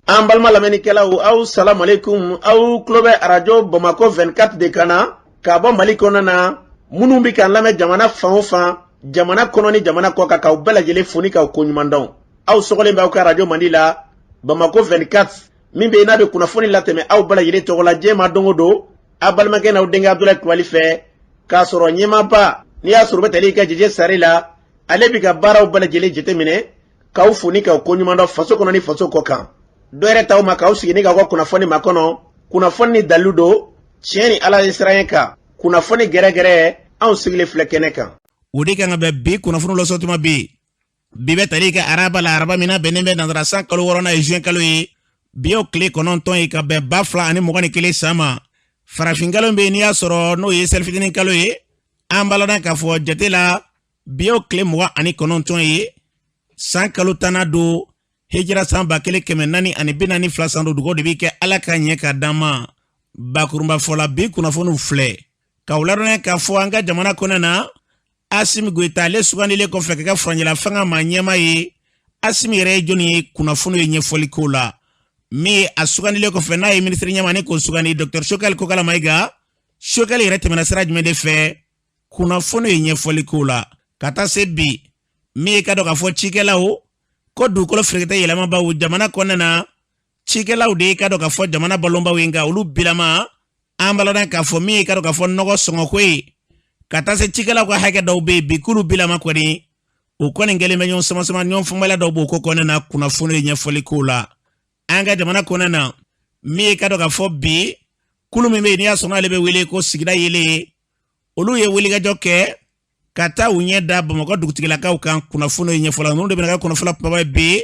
An balima lamɛnnikɛlaw, aw salamu aleykum. Aw tulo bɛ arajo Bamakɔ 24 de kan na ka bɔ Mali kɔnɔna na. Minnu bɛ k'an lamɛn jamana fan o fan, jamana kɔnɔ ni jamana kɔ kan, k'aw bɛɛ lajɛlen fo ni k'aw koɲuman dɔn. Aw sɔgɔlen bɛ aw ka arajo mandi la, Bamakɔ 24, min bɛ yen n'a bɛ kunnafoni latɛmɛ aw bɛɛ lajɛlen tɔgɔ la diɲɛ ma don o don, aw balimakɛ n'aw denkɛ Abudulayi Kulubali fɛ, k'a sɔrɔ ɲɛmaaba n'i y'a sɔrɔ u bɛ tali kɛ Jeje Sare la, ale bɛ ka baaraw bɛɛ lajɛlen jateminɛ, k'aw fo ni k'aw koɲuman dɔn faso kɔnɔ ni faso kɔ kan. Dɔ yɛrɛ t'aw ma k'aw sigi ni k'aw ka kunnafoni makɔnɔ, kunnafoni ni dalilu don, tiɲɛ ni Ala ye siran kan, kunnafoni gɛrɛgɛrɛ, anw sigilen filɛ kɛnɛ kan. O de kan ka bɛn bi kunnafoni lɔsɔtuma bi. Bi bɛ tali kɛ araba la, araba min na bɛnnen bɛ nansara san kalo wɔɔrɔnan ye, juin kalo ye. Bi y'o tile 9 ye ka bɛn 2021 san ma. Farafin kalo bɛ yen n'i y'a sɔrɔ n'o ye selifitinin kalo ye, an b'a ladɔn k'a fɔ jate la bi y'o tile 29 ye, san kalo tannan don, hijira san 1442 san don. Dugawu de bɛ kɛ Ala ka ɲɛ ka d'an ma. Bakurunba fɔ la, bi kunnafoniw filɛ k'aw ladɔnniya k'a fɔ an ka jamana kɔnɔ na, Asimi Goyita ale sugandilen kɔfɛ ka kɛ furancɛla fanga maa ɲɛmaa ye. Asimi yɛrɛ ye jɔnni ye? Kunnafoni ye ɲɛfɔli k'o la. Min ye a sugandilen kɔfɛ n'a ye minisiri ɲɛmaa ni k'o sugandi, Dr Choguel Kokala Mayiga, Choguel yɛrɛ tɛmɛna sira jumɛn de fɛ? Kunnafoni ye ɲɛfɔli k'o la. Ka taa se bi min ye ka dɔn k'a fɔ cikɛlaw ko dugukolo ferekete yɛlɛmabaw jamana kɔnɔna na, cikɛlaw de ye ka dɔn k'a fɔ jamana balonbaw ye, nka olu bilama an b'a ladɔn k'a fɔ min ye ka dɔn k'a fɔ nɔgɔ sɔngɔko ye, ka taa se cikɛlaw ka hakɛ dɔw bɛ yen bi k'olu bilama kɔni, o kɔni kɛlen bɛ ɲɔgɔn samasama, ɲɔgɔn faamubaliya dɔw b'o ko kɔnɔna na. Kunnafoni ye ɲɛfɔli k'o la. An ka jamana kɔnɔna na, min ye ka dɔn k'a fɔ bi kulu min bɛ yen n'i y'a sɔrɔ n'ale bɛ wele ko sigida yeelen, olu ye wulikajɔ kɛ ka taa u ɲɛ da Bamakɔ dugutigilakaw kan. Kunnafoni ye ɲɛfɔla ninnu de bɛna kɛ kunnafoni kumaba ye bi,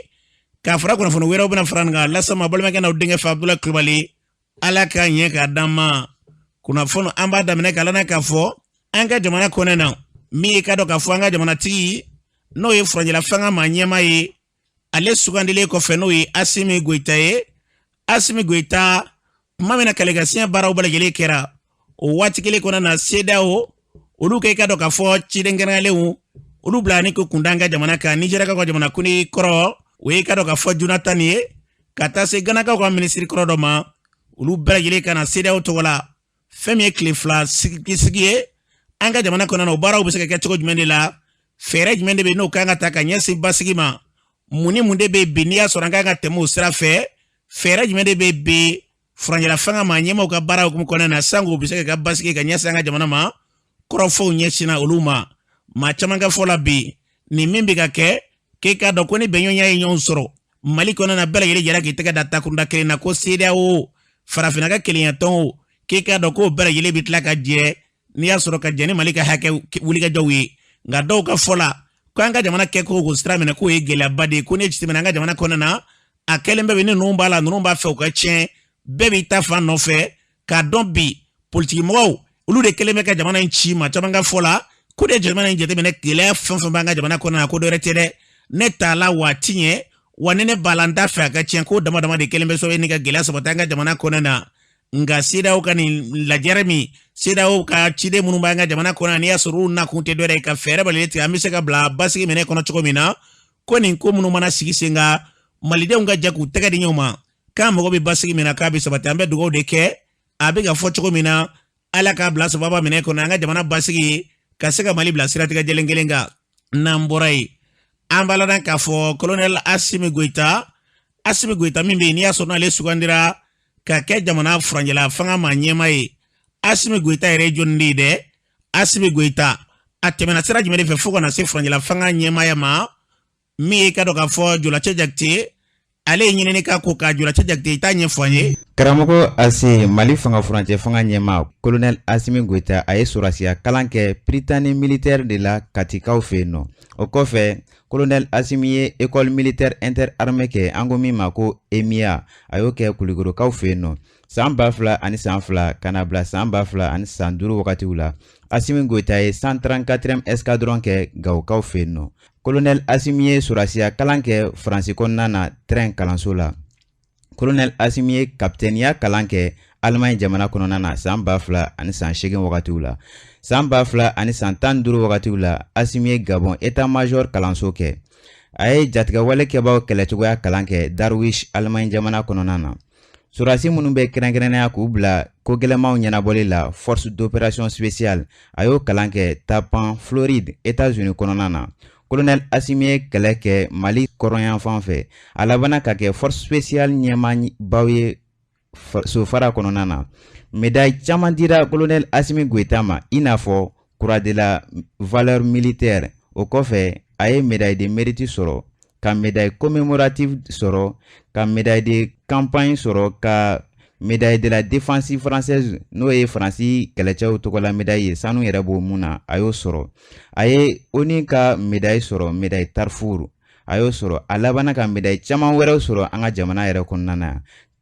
k'a fara kunnafoni wɛrɛw bɛna fara nin kan lasama ma balimakɛ n'aw denkɛ fɛ, Abudulayi Kulubali. Ala ka ɲɛ k'a d'an ma. Kunnafoni an b'a daminɛ k'a lana k'a fɔ an ka jamana kɔnɔ na, min ye ka dɔn k'a fɔ an ka jamanatigi n'o ye furancɛla fanga maa ɲɛmaa ye, ale sugandilen kɔfɛ n'o ye Asimi Goyita ye. Asimi Goyita tuma min na kalikansiɲɛ baaraw bɛɛ lajɛlen kɛra, o waati kelen kɔnɔna na, CEDEAO olu kɛ i ka dɔn k'a fɔ ciden kɛrɛnkɛrɛnlenw olu bila ni ko kunda an ka jamana kan. Nizɛriyakaw ka jamanakuntigi kɔrɔ, o ye i ka dɔn k'a fɔ Jonathan ye, ka taa se Ganakaw ka minisiri kɔrɔ dɔ ma, olu bɛɛ lajɛlen ka na CEDEAO tɔgɔ la. Fɛn min ye tile 2 sigi ye an ka jamana kɔnɔna na, o baaraw bɛ se ka kɛ cogo jumɛn de la? Fɛɛrɛ jumɛn de bɛ yen n'o kan ka ta ka ɲɛsin basigi ma? Mun ni mun de bɛ bi n'i y'a sɔrɔ an kan ka tɛmɛ o sira fɛ? Fɛɛrɛ jumɛn de bɛ bi furancɛla fanga maa ɲɛmaaw ka baara hukumu kɔnɔna na, sango bɛ se ka kɛ basigi ka ɲɛsin an ka jamana ma? Kɔrɔfɔw ɲɛsinna olu ma. Maa caman ka fɔ la bi, nin min bɛ ka kɛ, k'e k'a dɔn ko ni bɛnɲɔgɔnya ye ɲɔgɔn sɔrɔ Mali kɔnɔna na, bɛɛ lajɛlen jɛra k'i tɛgɛ da takurunda kelen na ko CEDEAO, farafinna ka kelenyatɔn o, k'e k'a dɔn k'o bɛɛ lajɛlen bɛ tila ka jɛ n'i y'a sɔrɔ ka jɛ ni Mali ka hakɛ wulikajɔw ye. Nka dɔw ka fɔ la ko an ka jamana kɛko k'o sira minɛ, k'o ye gɛlɛyaba de ye, ko n'i ye jateminɛ an ka jamana kɔnɔna na, a kɛlen bɛɛ bɛ ni ninnu b'a la, ninnu b'a fɛ u ka tiɲɛ, bɛɛ b'i ta fan nɔfɛ. K'a dɔn bi politikimɔgɔw olu de kɛlen bɛ ka jamana in ci. Maa caman ka fɔ la ko de jamana in jateminɛ, gɛlɛya fɛn fɛn b'an ka jamana kɔnɔna na, ko dɔ wɛrɛ tɛ dɛ, ne t'a la waati ɲɛ wa ni ne b'a la n t'a fɛ a ka tiɲɛ, k'o dama dama de kɛlen bɛ sababu ye ni ka gɛlɛya sabati an ka jamana kɔnɔna na. Nka CEDEAO ka nin lajɛrɛ min, CEDEAO ka ciden minnu b'an ka jamana kɔnɔ, n'i y'a sɔrɔ u nakun tɛ dɔwɛrɛ ye ka fɛɛrɛ balilen tigɛ an bɛ se ka bila basigi minɛ kɔnɔ cogo min na, ko nin ko minnu mana sigi sen kan, malidenw ka jɛ k'u tɛgɛ di ɲɔgɔn ma k'an mago bɛ basigi min na k'a bɛ sabati. An bɛ dugawu de kɛ a bɛ ka fɔ cogo min na, Ala k'a bila sababa minɛ kɔnɔ, an ka jamana basigi ka se ka Mali bila siratigɛ jɛlen kelen kan. N'an bɔra yen, an b'a ladɔn k'a fɔ kolonɛli Asimi Goyita, Asimi Goyita min bɛ yen n'i y'a sɔrɔ n'ale sugandira ka kɛ jamana furancɛla fanga maa ɲɛmaa ye, Asimi Goyita yɛrɛ ye jɔnni de ye dɛ? Asimi Goyita a tɛmɛna sira jumɛn de fɛ fo ka na se furancɛla fanga ɲɛmaaya ma? Min ye ka dɔn k'a fɔ Jolacɛ Jakite, ale ye ɲinini k'a ko ka Jolacɛ Jakite, i t'a ɲɛfɔ an ye. Karamɔgɔ Ase, Mali fanga furancɛ fanga ɲɛmaa kolonɛli Asimi Goyita, a ye sɔrɔdasiya kalan kɛ Prytanée militaire de la Katikaw fɛ yen nɔ. O kɔfɛ, kolonɛli Asimi ye école militaire interarmée kɛ, an ko min ma ko EMIA, a y'o kɛ Kulikorokaw fɛ yen nɔ. San 2002 ka na bila san 2005 wagatiw la, Asimi Goyita ye 134e escadron kɛ Gawokaw fɛ yen nɔ. Kolonɛli Asimi ye sɔrɔdasiya kalan kɛ Faransi kɔnɔna na Train kalanso la. Kolonɛli Asimi ye kapitɛniya kalan kɛ Allemagne jamana kɔnɔna na san 2008 wagatiw la. San 2015 wagatiw la, Asimi ye Gabon état-major kalanso kɛ. A ye jatigɛwale kɛbaaw kɛlɛcogoya kalan kɛ Darwish, Allemagne jamana kɔnɔna na. Sɔrɔdasi minnu bɛ kɛrɛnkɛrɛnnenya k'u bila ko gɛlɛnmanw ɲɛnabɔli la, force d'opération spéciale, a y'o kalan kɛ Tapan, Floride, États-Unis kɔnɔna na. Colonel Asimi ye kɛlɛ kɛ Mali kɔrɔnyanfan fɛ. A labanna ka kɛ force spéciale ɲɛmaabaw ye sofara kɔnɔna na. Médaille caman dira colonel Asimi Goïta ma, i n'a fɔ Croix de la valeur militaire. O kɔfɛ, a ye médaille de mérite sɔrɔ, ka médaille commémorative sɔrɔ, ka médaille de campagne sɔrɔ, ka médaille de la défense française, n'o ye Faransi kɛlɛcɛw tɔgɔla médaille ye, sanu yɛrɛ b'o mun na, a y'o sɔrɔ. A ye ONU ka médaille sɔrɔ, médaille Tarfour, a y'o sɔrɔ. A labanna ka médaille caman wɛrɛw sɔrɔ an ka jamana yɛrɛ kɔnɔna na.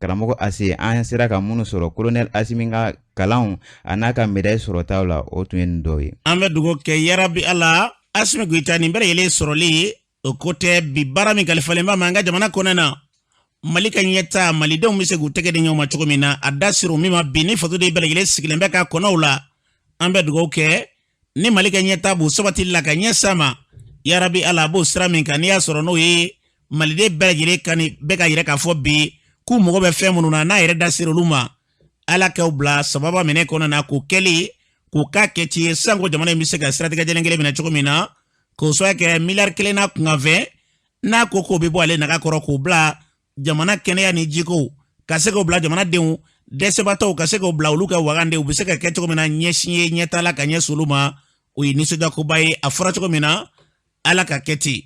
Karamɔgɔ Ase, an sera ka minnu sɔrɔ colonel Asimi ka kalanw a n'a ka médaille sɔrɔtaw la, o tun ye nin dɔw ye. An bɛ dugawu kɛ, yarabi Ala. Asimi Goyita, nin bɛɛ lajɛlen sɔrɔli o ko tɛ. Bi baara min kalifalen b'a ma an ka jamana kɔnɔ na, Mali ka ɲɛta, malidenw bɛ se k'u tɛgɛ di ɲɔgɔn ma cogo min na, a da siri min ma bi ni fasoden bɛɛ lajɛlen sigilen bɛ ka kɔnɔw la. An bɛ dugawu kɛ ni Mali ka ɲɛta b'u sabatili la ka ɲɛ s'a ma, yarabi Ala. A b'o sira min kan, n'i y'a sɔrɔ n'o ye maliden bɛɛ lajɛlen kan bɛɛ ka yɛrɛ k'a fɔ bi k'u mago bɛ fɛn minnu na, n'a yɛrɛ da sera olu ma, Ala k'aw bila sababa minɛ kɔnɔ na k'o kɛli k'o k'a kɛ ci ye, sanko jamana in bɛ se ka siratigɛ jɛlen kelen minɛ cogo min na, k'o sababu kɛ miliyari 1 n'a kunkanfɛn n'a ko k'o bɛ bɔ ale naga kɔrɔ k'o bila jamana kɛnɛya ni jiko, ka se k'o bila jamanadenw dɛsɛbatɔw, ka se k'o bila olu ka wagande, u bɛ se ka kɛ cogo min na ɲɛsin ye ɲɛtaa la ka ɲɛsin olu ma, o ye nisɔndiyakoba ye. A fɔra cogo min na, Ala ka kɛ ten.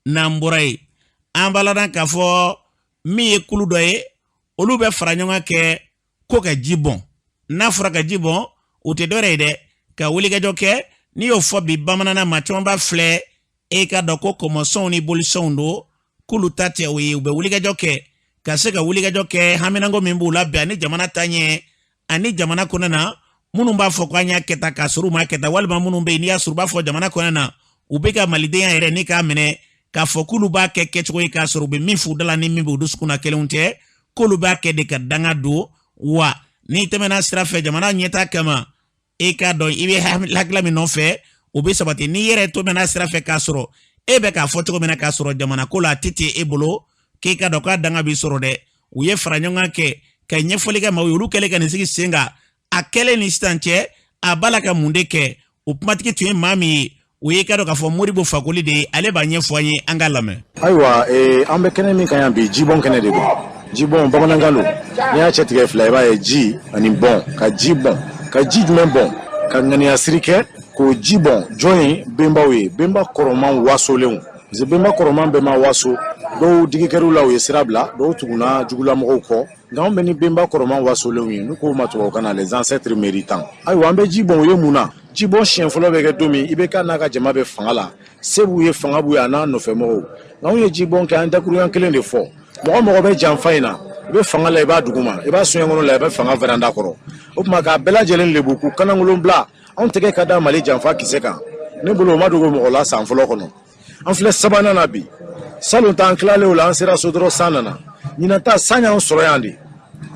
N'an bɔra yen, an b'a ladɔn k'a fɔ min ye kulu dɔ ye, olu bɛ fara ɲɔgɔn kan kɛ ko ka ji bɔn. N'a fɔra ka ji bɔn, o tɛ dɔwɛrɛ ye dɛ, ka wulikajɔ kɛ. N'i y'o fɔ bi bamananna, maa caman b'a filɛ e ka dɔn ko kɔmɔsɔnw ni bolisɔnw don, k'olu ta tɛ o ye. U bɛ wulikajɔ kɛ ka se ka wulikajɔ kɛ haminanko min b'u la bi ani jamana ta ɲɛ ani jamana kɔnɔ na, minnu b'a fɔ ko an y'a kɛ tan k'a sɔrɔ u m'a kɛ tan, walima minnu bɛ yen n'i y'a sɔrɔ u b'a fɔ jamana kɔnɔ na u bɛ ka malidenya yɛrɛ ni k'a minɛ k'a fɔ k'olu b'a kɛ kɛcogo ye k'a sɔrɔ u bɛ min f'u da la ni min b'u dusukun na kelenw tɛ, k'olu b'a kɛ de ka danga don. Wa n'i tɛmɛna sira fɛ jamana ɲɛtaa kama, e k'a dɔn i bɛ hakilila min nɔfɛ, o bɛ sabati. N'i yɛrɛ tɛmɛna sira fɛ k'a sɔrɔ e bɛ k'a fɔ cogo min na k'a sɔrɔ jamana ko la a tɛ ten e bolo, k'e ka dɔn k'a danga b'i sɔrɔ dɛ. U ye fara ɲɔgɔn kan kɛ ka ɲɛfɔli kɛ maaw ye, olu kɛlen ka nin sigi sen kan. A kɛlen ni sisan cɛ, a b'a la ka mun de kɛ? O kumatigi tun ye maa min ye, o ye ka dɔn k'a fɔ Modibo Fakoli de ye. Ale b'a ɲɛfɔ an ye, an k'a lamɛn. Ayiwa, an bɛ kɛnɛ min kan yan bi, jibɔn kɛnɛ de don. Jibɔn bamanankan don. N'i y'a cɛ tigɛ fila, i b'a ye ji ani bɔn. Ka ji bɔn, ka ji jumɛn bɔn? Ka ŋaniya siri kɛ k'o ji bɔn. Jɔn ye? Benbaw ye, benba kɔrɔman wasolenw, parce que benba kɔrɔman bɛɛ ma waso. Dɔw digikɛr'u la, u ye sira bila, dɔw tugunna jugulamɔgɔw kɔ. Nka anw bɛ ni benba kɔrɔman wasolenw ye, n'u k'o ma tubabukan na les ancêtres méritants. Ayiwa, an bɛ ji bɔn u ye mun na? Ji bɔn siɲɛ fɔlɔ bɛ kɛ don min IBK n'a ka jama bɛ fanga la, se b'u ye, fanga b'u ye, a n'a nɔfɛmɔgɔw. Nka anw ye ji bɔn kɛ, an dakurunya kelen de fɔ: mɔgɔ mɔgɔ bɛ janfa in na, i bɛ fanga la, i b'a duguma, i b'a soɲɛ kɔnɔ la, i bɛ fanga varanda kɔrɔ. O tuma k'a bɛɛ lajɛlen lebu k'u kanangolon bila, anw tɛgɛ ka da Mali janfa kisɛ kan. Ne bolo, o ma dogo mɔgɔ la. San fɔlɔ kɔnɔ, an filɛ sabanan na bi. Salon ta, an tilalen o la, an sera so dɔrɔn, san nana. Ɲinan ta, san y'an sɔrɔ yan de.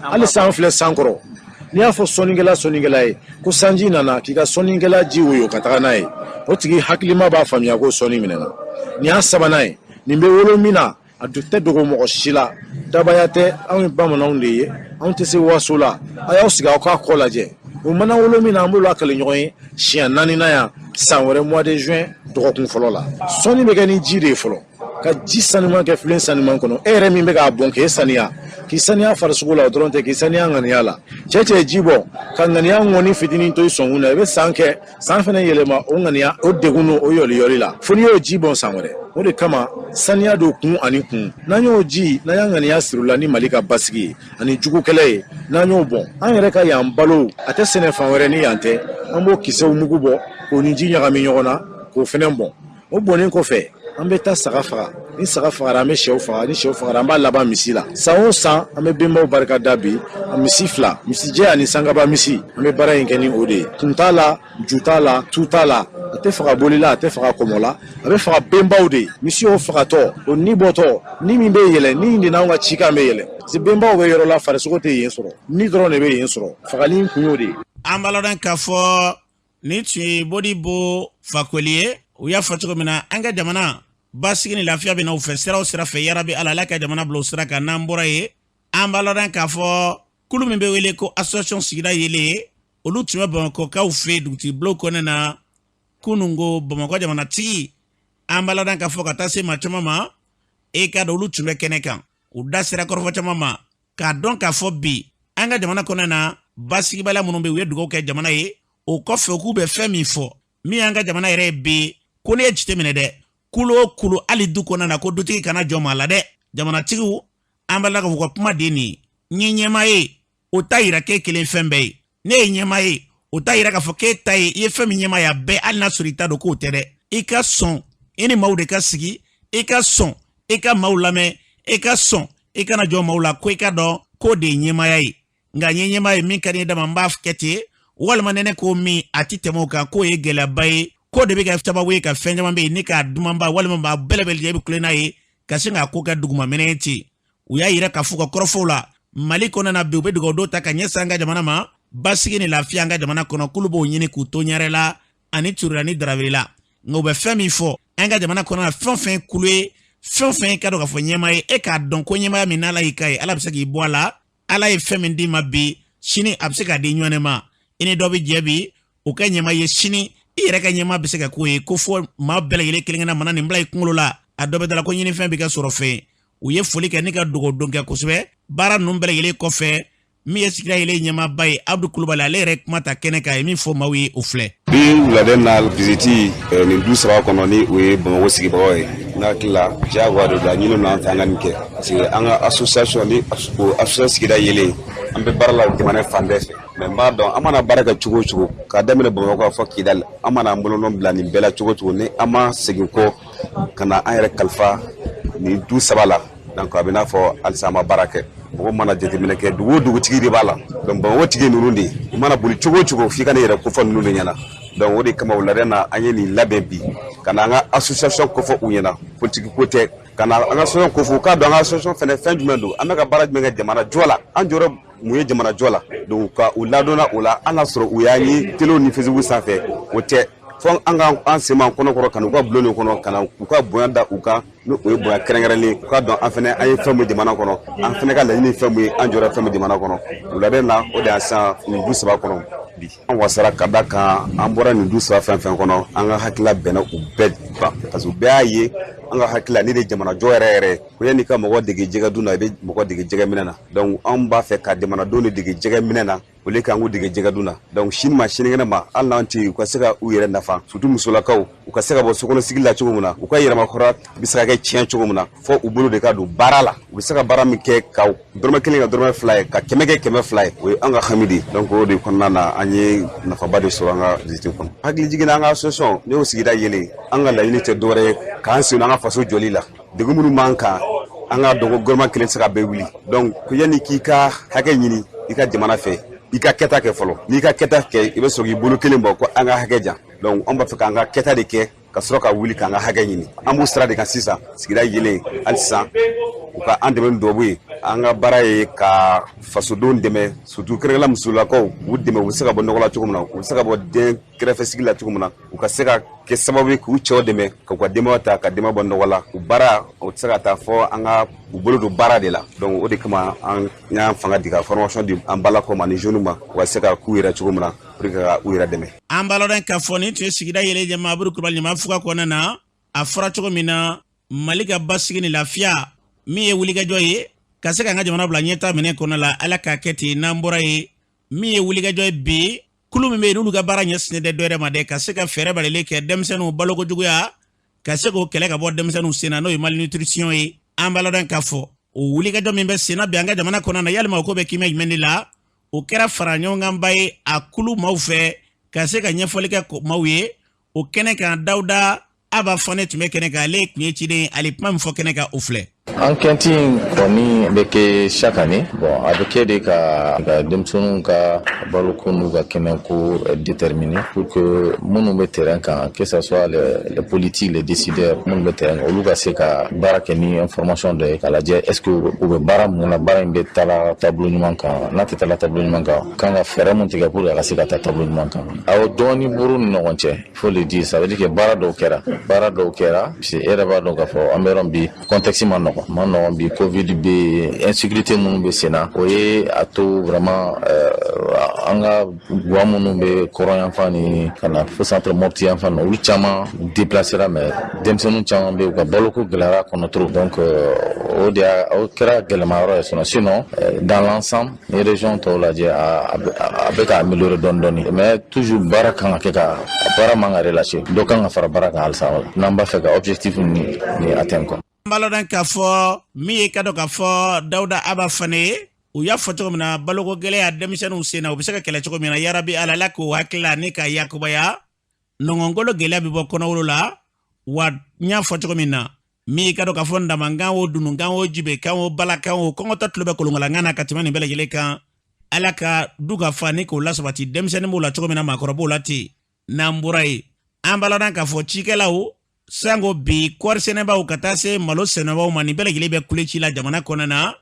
Hali san filɛ san kɔrɔ. N'i y'a fɔ sɔnnikɛla sɔnnikɛla ye ko sanji nana k'i ka sɔnnikɛla ji woyo ka taga n'a ye, o tigi hakilima b'a faamuya ko sɔnni minɛna. Nin y'a sabanan ye. Nin bɛ wolo min na, a tɛ dogo mɔgɔ si la. Dabaya tɛ, anw ye bamananw de ye, anw tɛ se waso la. A y'aw sigi, aw k'a kɔ lajɛ. O mana wolo min na, an b'olu lakale ɲɔgɔn ye siɲɛ naaninan yan, san wɛrɛ mois de juin dɔgɔkun fɔlɔ la. Sɔnni bɛ kɛ ni ji de ye fɔlɔ, ka ji sanuman kɛ filen sanuman kɔnɔ. E yɛrɛ min bɛ k'a bɔn, k'e saniya, k'i saniya farisogo la, o dɔrɔn tɛ, k'i saniya ŋaniya la. Cɛ cɛ ye ji bɔ ka ŋaniya ŋɔni fitinin to i sɔnkun na, i bɛ san kɛ, san fɛnɛ yɛlɛma o ŋaniya, o degun n'o yɔliyɔli la, fo n'i y'o ji bɔn san wɛrɛ. O de kama saniya don kun ani kun. N'an y'o ji, n'an y'an ŋaniya siri la ni Mali ka basigi ye ani jugu kɛlɛ ye, n'an y'o bɔn, an yɛrɛ ka yan balo, a tɛ sɛnɛ fan wɛrɛ ni yan tɛ, an b'o kisɛw mugu bɔ k'o ni ji ɲagami ɲɔgɔn na k'o fɛnɛ bɔn. O bɔnnen kɔfɛ, an bɛ taa saga faga. Ni saga fagara, an bɛ sɛw faga. Ni sɛw fagara, an b'a laban misi la. San o san, an bɛ benbaw barika da bi misi fila, misijɛ ani sankaba misi. An bɛ baara in kɛ ni o de ye. Kun t'a la, ju t'a la, tu t'a la, a tɛ faga boli la, a tɛ faga kɔmɔ la, a bɛ faga benbaw de ye. Misi o fagatɔ, o ni bɔtɔ, ni min bɛ yɛlɛ, ni de n'anw ka cikan bɛ yɛlɛ, parce que benbaw bɛ yɔrɔ la, farisogo tɛ yen sɔrɔ, ni dɔrɔn de bɛ yen sɔrɔ. Fagali in kun y'o de ye. An b'a ladɔn k'a fɔ nin tun ye Modibo Fakoli ye. U y'a fɔ cogo min na, an ka jamana Basigi ni lafiya bɛ n'aw fɛ sira o sira fɛ, yarabi Ala, Ala ka jamana bila o sira kan. N'an bɔra yen, an b'a ladɔn k'a fɔ kulu min bɛ wele ko association Sigida Yeelen, olu tun bɛ Bamakɔkaw fɛ dugutigi bulon kɔnɔna na kununko. Bamakɔ jamanatigi, an b'a ladɔn k'a fɔ ka taa se maa caman ma, e k'a dɔn olu tun bɛ kɛnɛ kan. U da sera kɔrɔfɔ caman ma k'a dɔn k'a fɔ bi an ka jamana kɔnɔna na, basigibaliya minnu bɛ, u ye dugawu kɛ jamana ye. O kɔfɛ, k'u bɛ fɛn min fɔ min y'an ka jamana yɛrɛ ye bi, ko ne ye jateminɛ dɛ, kulu o kulu, hali du kɔnɔna na, ko dutigi kana jɔ maa la dɛ. Jamanatigiw, an b'a la k'a fɔ ka kuma de nin n ye ɲɛmaa ye, o t'a yira k'e kelen fɛn bɛɛ ye. Ne ye ɲɛmaa ye, o t'a yira k'a fɔ k'e ta ye i ye fɛn min ɲɛmaa ye a bɛɛ, hali n'a sɔrɔ i ta don, k'o tɛ dɛ. I ka sɔn i ni maaw de ka sigi, i ka sɔn i ka maaw lamɛn, i ka sɔn i kana jɔ maaw la, ko i ka dɔn k'o de ye ɲɛmaaya ye. Nka n ye ɲɛmaa ye, min ka di n ye dama n b'a kɛ ten, walima ne ne ko min a ti tɛmɛ o kan, k'o ye gɛlɛyaba ye, k'o de bɛ kɛ sababu ye ka fɛn caman bɛ yen ni k'a dumanba walima maa bɛɛ lajɛlen bɛ kule n'a ye ka sin k'a ko kɛ dugumaminɛ ye ten. U y'a yira k'a fɔ ka kɔrɔfɔw la Mali kɔnɔ na bi, u bɛ dugawu dɔw ta ka ɲɛsin an ka jamana ma, basigi ni lafiya an ka jamana kɔnɔ. K'olu b'o ɲini k'u to ɲɛrɛ la ani Turula ni Darawele la. Nka u bɛ fɛn min fɔ an ka jamana kɔnɔ na, fɛn o fɛn kulu ye, fɛn o fɛn ka dɔn k'a fɔ ɲɛmaa ye, e k'a dɔn ko ɲɛmaaya min n'Ala y'i ka ye, Ala bɛ se k'i bɔ a la. Ala ye fɛn min d'i ma bi, sini a bɛ se k'a di ɲɔgɔn ma. I ni dɔ bɛ jɛ bi, o ka ɲɛmaa ye, sini i yɛrɛ ka ɲɛmaa bɛ se ka k'o ye. Ko fɔ maa bɛɛ lajɛlen kelen kelenna mana nin bila i kunkolo la, a dɔ bɛ da la ko ɲinifɛn bɛ ka sɔrɔ fɛn. U ye foli kɛ ni ka dugawu don kɛ kosɛbɛ. Baara ninnu bɛɛ lajɛlen kɔfɛ, min ye Sigida Yeelen ɲɛmaaba ye, Abudu Kulubali, ale yɛrɛ kuma ta kɛnɛ kan, ye min fɔ maaw ye, o filɛ. Bi wuladen na visite nin du saba kɔnɔ, ni o ye Bamakɔ sigibagaw ye, n hakili la diyagoya de don, a ɲini an fɛ an ka nin kɛ, parce que an ka association ni o association Sigida Yeelen, an bɛ baara la jamana fan bɛɛ fɛ. Mais n b'a dɔn, an mana baara kɛ cogo o cogo, k'a daminɛ Bamakɔ fɔ Kidali, an mana an bolonɔ bila nin bɛɛ la cogo o cogo, ni an ma segin kɔ ka na an yɛrɛ kalifa nin du saba la, donc a bɛ n'a fɔ halisa an ma baara kɛ. Mɔgɔ mana jateminɛ kɛ, dugu o dugutigi de b'a la. Donc Bamakɔ tigi ninnu de, i mana boli cogo o cogo, f'i ka ne yɛrɛ kofɔ ninnu de ɲɛna. Donc o de kama wuladen na an ye nin labɛn bi ka na an ka association kofɔ u ɲɛna. Politiki ko tɛ, ka na an ka association kofɔ, u k'a dɔn an ka association fɛnɛ fɛn jumɛn don, an bɛ ka baara jumɛn kɛ jamana jɔ la, an jɔyɔrɔ mun ye jamana jɔ la. Donc ka u ladɔnna o la, hali n'a sɔrɔ u y'an ye telew ni Facebook sanfɛ, o tɛ fɔ an ka an sen b'an kɔnɔ kɔrɔ ka na u ka bulon de kɔnɔ, ka na u ka bonya da u kan, n'o o ye bonya kɛrɛnkɛrɛnlen, u k'a dɔn an fɛnɛ an ye fɛn mun jamana kɔnɔ, an fɛnɛ ka laɲini fɛn mun ye, an jɔra fɛn mun jamana kɔnɔ. Wuladen na, o de y'an san nin du saba kɔnɔ bi. An wasara ka da kan an bɔra nin du saba fɛn fɛn kɔnɔ, an ka hakilila bɛnna u bɛɛ ban, parce que u bɛɛ y'a ye an ka hakilila ne de ye jamana jɔ yɛrɛ yɛrɛ. Ko yanni ka mɔgɔ dege jɛgɛ dun na, i bɛ mɔgɔ dege jɛgɛ minɛ na. Donc anw b'a fɛ ka jamanadenw de dege jɛgɛ minɛ na, o le k'an k'u dege jɛgɛ dun na. Donc sini ma sinikɛnɛ ma, hali n'an tɛ yen, u ka se ka u yɛrɛ nafa, surtout musolakaw, u ka se ka bɔ sokɔnɔ sigi la cogo min na, u ka yɛrɛmakɔrɔ bɛ se ka kɛ tiɲɛ cogo min na, fɔ u bolo de ka don baara la, u bɛ se ka baara min kɛ ka dɔrɔmɛ kelen ka dɔrɔmɛ fila ye, ka kɛmɛ kɛ kɛmɛ fila ye, o ye an ka hami de ye. Donc o de kɔnɔna na, an ye nafaba de sɔrɔ an ka visite kɔnɔ. Hakili jiginna an ka association ne y'o Sigida Yeelen, an ka laɲini tɛ dɔwɛrɛ ye k'an sen an ka faso jɔli la. Degun minnu b'an kan, an ka dɔn ko gouvernement kelen tɛ se ka bɛɛ wuli. Donc ko yanni k'i ka hakɛ ɲini i ka jamana fɛ, i ka kɛta kɛ fɔlɔ. N'i ka kɛta kɛ, i bɛ sɔrɔ k'i bolo kelen bɔ ko an ka hakɛ jan. Donc an b'a fɛ k'an ka kɛta de kɛ ka sɔrɔ ka wuli k'an ka hakɛ ɲini. An b'o sira de kan sisan. Sigida Yeelen, hali sisan u ka an dɛmɛ ni dubabu ye. An ka baara ye ka fasodenw dɛmɛ, surtout kɛrɛnkɛrɛnnenya musolakaw, u dɛmɛ u bɛ se ka bɔ nɔgɔ la cogo min na, u bɛ se ka bɔ den kɛrɛfɛ sigi la cogo min na, u ka se ka kɛ sababu ye k'u cɛw dɛmɛ k'u ka denbayaw ta ka denbaya bɔ nɔgɔ la. U baara o tɛ se ka taa fɔ an ka u bolo don baara de la. Donc o de kama an y'an fanga di ka formation di an balakaw ma ni jeunes ma, u ka se ka k'u yɛrɛ cogo min na pour que ka u yɛrɛ dɛmɛ. An b'a lɔn k'a fɔ nin tun ye Sigida Yeelen ɲɛmaa Abudu Kulubali ɲɛmaa fuga kɔnɔna na. A fɔra cogo min na, Mali ka basigi ni lafiya min ye wulikajɔ ye ka se k'an ka jamana bila ɲɛta minɛ kɔnɔ la, Ala k'a kɛ ten. N'an bɔra yen, min ye wulikajɔ ye bi, kulu min bɛ yen n'olu ka baara ɲɛsinnen tɛ dɔwɛrɛ ma dɛ, ka se ka fɛɛrɛ balalen kɛ denmisɛnninw balokojuguya, ka se k'o kɛlɛ ka bɔ denmisɛnninw sen na, n'o ye malnutrition ye. An b'a ladɔn k'a fɔ o wulikajɔ min bɛ sen na bi an ka jamana kɔnɔ na, yalima o ko bɛ kiimɛ jumɛn de la? O kɛra fara ɲɔgɔnkanba ye a kulu maaw fɛ ka se ka ɲɛfɔli kɛ maaw ye o kɛnɛ kan. Dawuda Aba Fane tun bɛ kɛnɛ kan, ale tun ye ciden, ale kuma min fɔ kɛnɛ kan, o filɛ. Enquête in kɔni bɛ kɛ chaque année. Bon, a bɛ kɛ de ka denmisɛnninw ka baloko n'u ka kɛnɛko déterminer pour que minnu bɛ terrain kan, que ce soit les politiques, les décideurs, minnu bɛ terrain kan, olu ka se ka baara kɛ ni information dɔ ye k'a lajɛ est ce que u bɛ baara mun na, baara in bɛ taala taabolo ɲuman kan, n'a tɛ taala taabolo ɲuman kan, kan ka fɛɛrɛ mun tigɛ pour que a ka se ka taa taabolo ɲuman kan. Awɔ, dɔɔni b'olu ni ɲɔgɔn cɛ, il faut le dire. Ça veut dire que baara dɔw kɛra, parce que e yɛrɛ b'a dɔn k'a fɔ an bɛ yɔrɔ min bi, contexte ma nɔgɔn, ma nɔgɔn bi. Covid bɛ yen, insécurité minnu bɛ sen na, o ye a to vraiment an ka guwa minnu bɛ kɔrɔn yanfan ni ka na fo centre Mopti yanfan na, olu caman déplacera, mais denmisɛnnin caman bɛ yen, u ka baloko gɛlɛyara kɔnɔ trop. Donc o de y'a o kɛra gɛlɛma yɔrɔ ye. Sinon, dans l'ensemble, ni région tɔw lajɛ, a bɛ ka améliorer dɔɔni dɔɔni, mais toujours baara kan ka kɛ, ka baara man ka relâcher, dɔ kan ka fara baara kan halisa n'an b'a fɛ ka objectif ni atteindre quoi. N b'a lɔn k'a fɔ min ye ka dɔn k'a fɔ Dawuda Aba fana ye, u y'a fɔ cogo min na, baloko gɛlɛya denmisɛnninw sen na, u bɛ se ka kɛlɛ cogo min na. Yarabi Ala la k'o hakili ni ka yakubaya nɔngɔnkolo gɛlɛya bɛ bɔ kɔnɔwolo la. Wa n y'a fɔ cogo min na, min ka dɔn k'a fɔ ndamankan o, dununkan o, jibekan o, balakan o, kɔngɔtɔ tulo bɛ kolonkalankan na ka tɛmɛ nin bɛɛ lajɛlen kan. Ala ka du ka fa ni k'o lasabati, denmisɛnnin b'o la cogo min na, maakɔrɔ b'o la ten. N'an bɔra yen, an b'a lɔn k'a fɔ cikɛlaw sango bi, kɔɔri sɛnɛbaw ka taa se malo sɛnɛbaw ma, nin bɛɛ lajɛlen bɛ kule ci la jamana kɔnɔna na.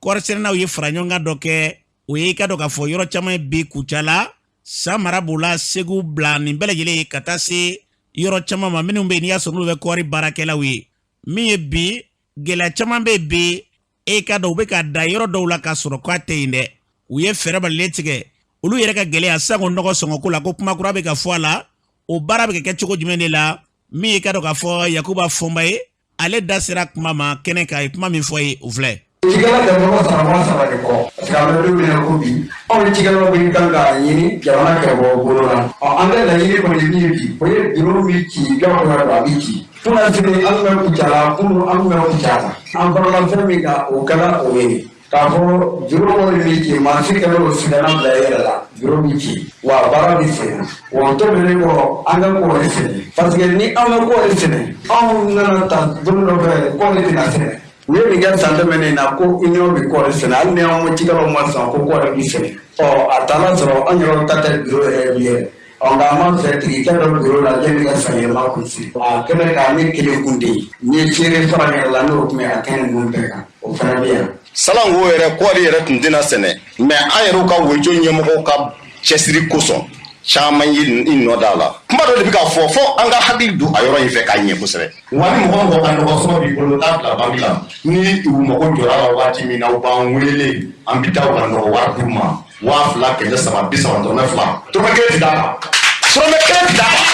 Kɔɔri sɛnɛnaw ye fara ɲɔgɔn kan dɔ kɛ, o ye i ka dɔn k'a fɔ yɔrɔ caman bi Kucala, Samara b'o la, Segu bila, nin bɛɛ lajɛlen ka taa se yɔrɔ caman ma. Minnu bɛ yen, n'i y'a sɔrɔ n'olu bɛ kɔɔri baarakɛlaw ye, min ye bi gɛlɛya caman bɛ bi, e ka dɔn u bɛ ka da yɔrɔ dɔw la k'a sɔrɔ k'a tɛ yen dɛ. U ye fɛɛrɛ balilen tigɛ olu yɛrɛ ka gɛlɛya sango nɔgɔ sɔngɔko la, ko kuma kura bɛ ka fɔ a la. O baara bɛ ka kɛ cogo jumɛn de la? Min ye ka dɔn k'a fɔ Yakuba Fɔnba ye, ale da sera kuma ma kɛnɛ kan, a ye kuma min fɔ ye, o filɛ. Cikɛla tɛ nɔgɔ sara 3000 de kɔ, parce que an bɛ don min na ko bi, anw ni cikɛlaw bɛ kan k'a ɲini jamana kɛrɛfɛ bolo la. Ɔ, an bɛ laɲini kɔni min ye bi, o ye biro min ci jagoya don, a bɛ ci kunasini. An bɛ Kucala kunun, an bɛ Kucala, an farala fɛn min kan, o kɛra o ye k'a fɔ juru kɔni bɛ ci, maa si kɛlen o sigana bila i yɛrɛ la, juru bɛ ci wa baara bɛ sen. Wa o tɛmɛnen kɔ, an ka kɔɔri sɛnɛ, parce que ni an ka kɔɔri sɛnɛ, anw nana ta don dɔ fɛ, kɔɔri tɛna sɛnɛ. U ye nin kɛ san tɛmɛnen na ko union bɛ kɔɔri sɛnɛ, hali ni an cikɛlaw ma sɔn ko kɔɔri bɛ sɛnɛ. Ɔ, a taara sɔrɔ an yɛrɛ ta tɛ biro yɛrɛ bi yɛrɛ. Ɔ, nka an b'a fɛ tigikɛ dɔ biro la yanni ka san yɛlɛma kun se a kɛnɛ kan. Ne kelen kun de ye n ye seere fara n yɛrɛ la, n'o tun bɛ a kɛnɛ ninnu bɛɛ kan, o fana bɛ yan. Salanko yɛrɛ, kɔɔri yɛrɛ tun tɛna sɛnɛ, mɛ an yɛrɛw ka wejo ɲɛmɔgɔw ka cɛsiri kosɔn, caman ye i nɔ da la. Kuma dɔ de bɛ ka fɔ fɔ an ka hakili don a yɔrɔ in fɛ k'a ɲɛ kosɛbɛ. Wa ni mɔgɔ mɔgɔ ka nɔgɔ sɔrɔ b'i bolo, taa bila banki la. Ni u mago jɔra la waati min na, u b'an wele, an bɛ taa u ka nɔgɔ wari d'u ma, 2332, dɔrɔmɛ kelen ti d'a kan, dɔrɔmɛ kelen ti d'a kan,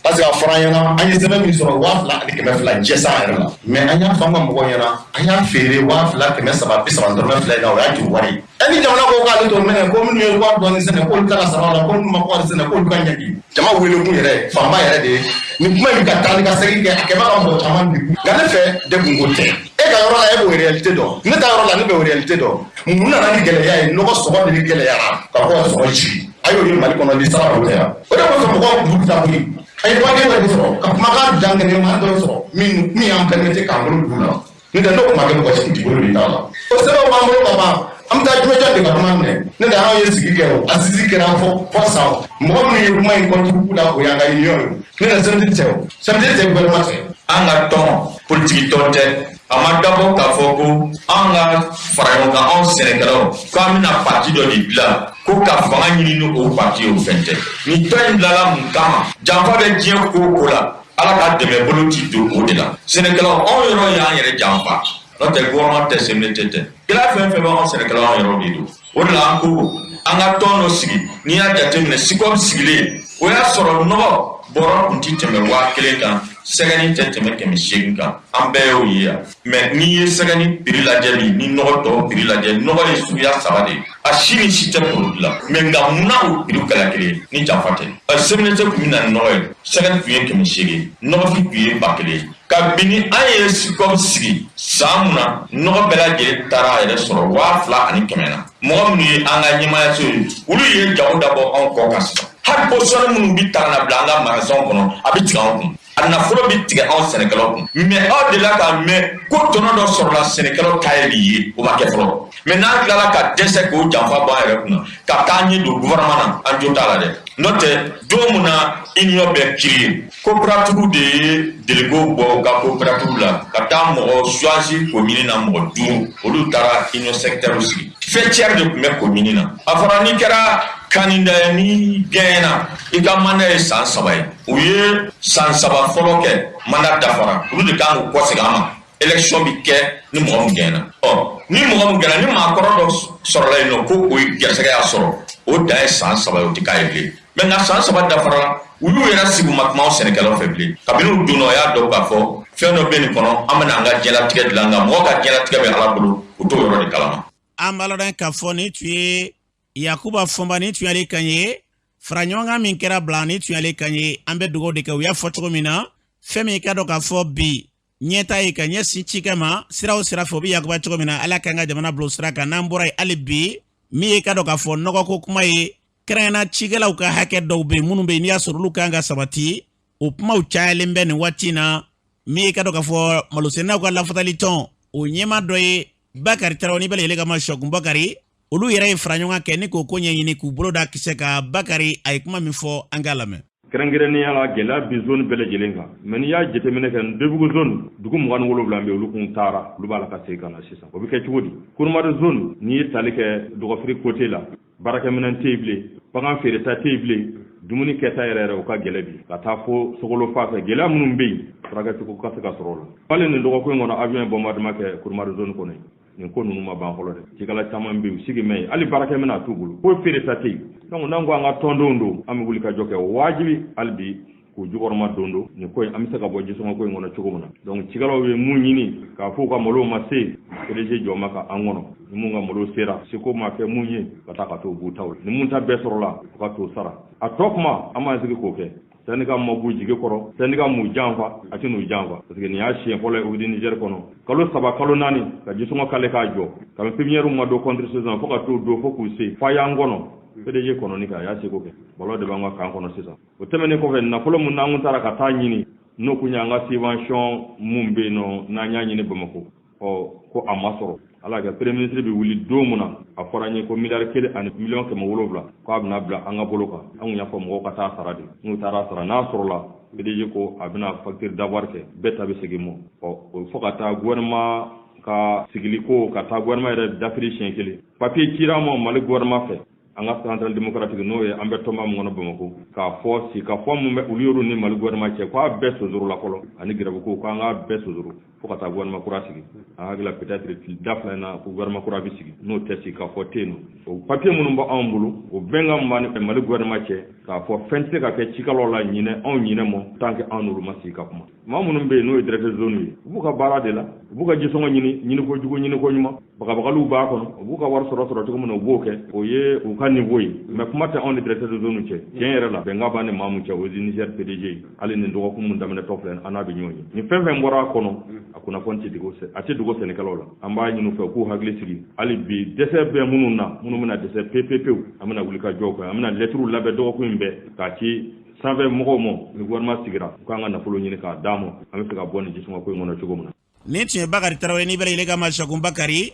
parce que a fɔra an ɲɛna, an ye sɛbɛn min sɔrɔ, 2200 jɛsan yɛrɛ la, mɛ an y'a fɔ an ka mɔgɔw ɲɛna, an y'a feere 2330 dɔrɔmɛ fila in na, o y'a juru wari ye. Ɛ, ni jamana ko k'ale t'o minɛ, ko minnu ye wari dɔɔni sɛnɛ, k'olu ta ka sara la, ko minnu ma kɔɔri sɛnɛ, k'olu ka ɲangi. Jama wele kun yɛrɛ fanba yɛrɛ de ye nin kuma in bɛ ka taa ni ka segin kɛ, a kɛ bɛ ka mɔgɔ caman degun. Nka ne fɛ, degun ko tɛ. E ka yɔrɔ la, e b'o réalité dɔn, ne ta yɔrɔ la, ne b'o réalité dɔn. Mun nana ni gɛlɛya ye? Nɔgɔ sɔngɔ de bɛ gɛlɛyara ka kɔɔri sɔngɔ jigin. A y'o ye Mali kɔnɔ ni sara dɔw tɛ yan. O de kosɔn mɔgɔw b'u ta koyi. An ye papiye dɔ de sɔrɔ ka kumakan dan kɛnɛ maa dɔ sɔrɔ min y'an permettre k'an bolo d'u la. N'o tɛ, n'o kuma kɛ, mɔgɔ si t'i bolo de t'a la. O sɛbɛnw b'an bolo ka ban. An bɛ taa jumɛn de ka kuma minɛ? Ne de anw ye sigi kɛ, o assise kɛra fɔ san. Mɔgɔ minnu ye kuma in contre la, o y'an ka union ye. Ne na CMDT tɛ, o CMDT tɛ, gouvernement tɛ. An ka tɔn, politiki tɔn tɛ. A ma dabɔ k'a fɔ ko an ka fara ɲɔgɔn kan, anw sɛnɛkɛlaw, k'an bɛna parti dɔ de dilan ko ka fanga ɲini ni o parti ye, o fɛn tɛ. Nin tɔn in bilala mun kama? Janfa bɛ diɲɛ ko o ko la, Ala ka dɛmɛ bolo ti don o de la. Sɛnɛkɛlaw, anw yɛrɛ y'an yɛrɛ janfa, n'o tɛ gouvernement tɛ, CMDT tɛ. Gɛlɛya fɛn fɛn bɛ anw sɛnɛkɛlaw, anw yɛrɛw de don. O de la an ko an ka tɔn dɔ sigi. N'i y'a jateminɛ, SICOM sigilen, o y'a sɔrɔ nɔgɔ bɔrɔ tun ti tɛmɛ 1000 kan, sɛgɛni tɛ tɛmɛ 800 kan. An bɛɛ y'o ye yan. Mɛ n'i ye sɛgɛni prix lajɛ bi ni nɔgɔ tɔw prix lajɛ, nɔgɔ ye suguya saba de ye, a si ni si tɛ produit la. Mɛ nka munna o prix kɛla kelen ye ni janfa tɛ? CMDT tun bɛ na ni nɔgɔ ye, sɛgɛni tun ye 800, nɔgɔfin tun ye 1000 ye. Kabini an ye SICOM sigi san mun na, nɔgɔ bɛɛ lajɛlen taara a yɛrɛ sɔrɔ 2100 na. Mɔgɔ minnu ye an ka ɲɛmaayaso ye, olu ye jago dabɔ anw kɔ kan. Sisan hali pɔsɔni minnu bi ta ka na bila an ka magasinw kɔnɔ, a bɛ tigɛ anw kun. A nafolo bɛ tigɛ anw sɛnɛkɛlaw kun, mais aw delila k'a mɛn ko tɔnɔ dɔ sɔrɔla sɛnɛkɛlaw ta ye nin ye? O ma kɛ fɔlɔ. Mais n'an tilala ka dɛsɛ k'o janfa bɔ an yɛrɛ kunna ka taa ɲɛ don gouvernement na, an jo t'a la dɛ. N'o tɛ, don min na union bɛ créer, coopérative de ye délégués bɔ u ka coopérative la ka taa mɔgɔ choisi commune na, mɔgɔ 5, olu taara union secteur sigi. Faîtière de tun bɛ commune na. A fɔra n'i kɛra candidat ye, n'i gagné, i ka mandat ye san 3 ye. U ye san 3 fɔlɔ kɛ, mandat dafara, olu de kan k'u kɔsegin an ma. Élection bi kɛ ni mɔgɔ min gagné. Ɔ, ni mɔgɔ min gagné, ni maakɔrɔ dɔ sɔrɔla yen nɔ ko o ye gɛrɛsɛgɛ y'a sɔrɔ, o dan ye san 3 ye, o tɛ k'a ye bilen. Mais nka san 3 dafara, u y'u yɛrɛ sigi, u ma kuma sɛnɛkɛlaw fɛ bilen. Kabini u donna, o y'a dɔn k'a fɔ fɛn dɔ bɛ nin kɔnɔ, an bɛna an ka diɲɛlatigɛ dilan, nka mɔgɔ ka diɲɛlatigɛ bɛ Ala bolo, u t'o yɔrɔ de kalama. An b'a lɔn k'a fɔ nin tun ye Yakuba Fɔnba, nin tun y'ale kan ye. Fara ɲɔgɔn kan min kɛra bila, nin tun y'ale kan ye. An bɛ dugawu de kɛ. U y'a fɔ cogo min na, fɛn min ka dɔn k'a fɔ bi ɲɛta ye ka ɲɛsin cikɛ ma sira o sira fɛ, o bɛ yakuba cogo min na, Ala k'an ka jamana bila o sira kan. N'an bɔra yen, hali bi min ye ka dɔn k'a fɔ nɔgɔko kuma ye, kɛrɛnkɛrɛnnenya cikɛlaw ka hakɛ dɔw bɛ yen minnu bɛ yen n'i y'a sɔrɔ olu kan ka sabati, o kumaw cayalen bɛ nin waati in na. Min ye ka dɔn k'a fɔ malosɛnɛnaw ka lafasali tɔn, o ɲɛmaa dɔ ye Bakari Tarawele, ni bɛɛ lajɛlen ka ma Sɔkun Bakari, olu yɛrɛ ye fara ɲɔgɔn kan kɛ ni k'o ko ɲɛɲini k'u bolo da kisɛ kan. Bakari a ye kuma min fɔ, an k'a lamɛn. Kɛrɛnkɛrɛnnenya la, gɛlɛya bi zone bɛɛ lajɛlen kan, mais n'i y'a jateminɛ kɛ, Debugu zone, dugu 27 bɛ, olu kun taara, olu b'a la ka segin ka na sisan. O bɛ kɛ cogo di? Kurumari zone, n'i ye tali kɛ Dɔgɔfiri côté la, baarakɛminɛn tɛ yen bilen, bagan feereta tɛ yen bilen, dumuni kɛta yɛrɛ yɛrɛ o ka gɛlɛ bi ka taa fo Sogolo fa fɛ. Gɛlɛya minnu bɛ yen, furakɛcogo ka se ka sɔrɔ o la. Hali nin dɔgɔkun in kɔnɔ, avion ye bombardement kɛ Kurumari zone kɔnɔ yen. Nin ko ninnu ma ban fɔlɔ dɛ. Cikɛla caman bɛ yen, u sigi mɛn yen, hali baarakɛminɛn a t'u bolo, foyi feereta tɛ yen. Donc n'an ko an ka tɔndenw don, an bɛ wuli ka jɔ kɛ wajibi hali bi k'u jukɔrɔma don don nin ko in, an bɛ se ka bɔ jisɔngɔ ko in kɔnɔ cogo min na. Donc cikɛlaw ye mun ɲini k'a fɔ u ka malo ma se, PDG jɔ ma ka an kɔnɔ. Ni mun ka malo sera, seko ma kɛ mun ye ka taa ka t'o b'u taw la, ni mun ta bɛɛ sɔrɔla, u ka t'o sara. A tɔ kuma, an b'an sigi k'o kɛ. Syndicat ma b'u jigi kɔrɔ, syndicat m'u janfa, a tɛ n'u janfa, parce que nin y'a siɲɛ fɔlɔ ye Office du Niger kɔnɔ, kalo 3, kalo 4, ka jisɔngɔ k'ale k'a jɔ. Kabini pépinière ma don contre saison fo ka t'o don fo k'u se f'a y'an kɔnɔ, PDG kɔnɔni kan, a y'a seko kɛ. Balo de b'an ka kan kɔnɔ sisan. O tɛmɛnen kɔfɛ, nafolo mun n'an kun taara ka taa ɲini, n'o kun y'an ka subvention mun bɛ yen nɔ, n'an y'a ɲini Bamakɔ, ɔ ko a ma sɔrɔ. Ala kɛ premier ministre bɛ wuli don min na, a fɔra an ye ko miliyari 1 ani miliyɔn 700 k'a bɛna bila an ka bolo kan. An kun y'a fɔ mɔgɔw ka taa sara de. N'u taara sara, n'a sɔrɔla, PDG ko a bɛna facture d'avoir kɛ, bɛɛ ta bɛ segin mɔ. Ɔ, o fo ka taa gouvernement ka sigili ko, ka taa gouvernement yɛrɛ dafiri siɲɛ kelen, papier cira ma Mali gouvernement fɛ, an ka centrale démocratique, n'o ye an bɛ tɔnba min kɔnɔ Bamakɔ, k'a fɔ sigikafɔ min bɛ olu yɛrɛ ni Mali gouvernement cɛ, k'a bɛɛ sonsoro la fɔlɔ, ani grève ko, k'an k'a bɛɛ sonsoro fo ka taa gouvernement kura sigi. An hakili la, peut-être da fila in na ko gouvernement kura bɛ sigi, n'o tɛ sigikafɔ tɛ yen nɔ. O papier minnu bɛ anw bolo, o bɛnkan min b'an ni Mali gouvernement cɛ, k'a fɔ fɛn tɛ se ka kɛ cikɛlaw la ɲinɛ, anw ɲinɛ mɔ, tant que anw n'olu ma sigi ka kuma. Maa minnu bɛ yen n'o ye directeur zone ye, u b'u ka baara de la, u b'u ka jisɔngɔ ɲini, ɲiniko jugu, ɲiniko ɲuman, bagabagaliw b'a kɔnɔ, u b'u ka wari sɔrɔ cogo min na, u b'o kɛ, o ye u ka niveau ye. Mais kuma tɛ anw ni directeur de zone cɛ. Tiɲɛ yɛrɛ la, bɛnkan b'an ni maa mun cɛ, o ye Niger PDG ye. Hali nin dɔgɔkun mun daminɛtɔ filɛ, an n'a bɛ ɲɔgɔn ye. Nin fɛn fɛn bɔra a kɔnɔ, a kunnafoni tɛ dogo, a tɛ dogo sɛnɛkɛlaw la. An b'a ɲini u fɛ u k'u hakili sigi hali bi. Dɛsɛ bɛ minnu na, minnu bɛna dɛsɛ pewu pewu, an bɛna wuli ka jɔw kɛ, an bɛna lɛtiriw labɛn dɔgɔkun in bɛɛ k'a ci sanfɛ mɔgɔw ma. Ni gouvernement sigira, u k'an ka nafolo ɲini k'a d'an ma, an bɛ se ka bɔ nin jisɔngɔ ko in kɔnɔ cogo min na. Nin tun ye Bakari Tarawele, ni bɛɛ lajɛlen ka ma Sakun Bakari.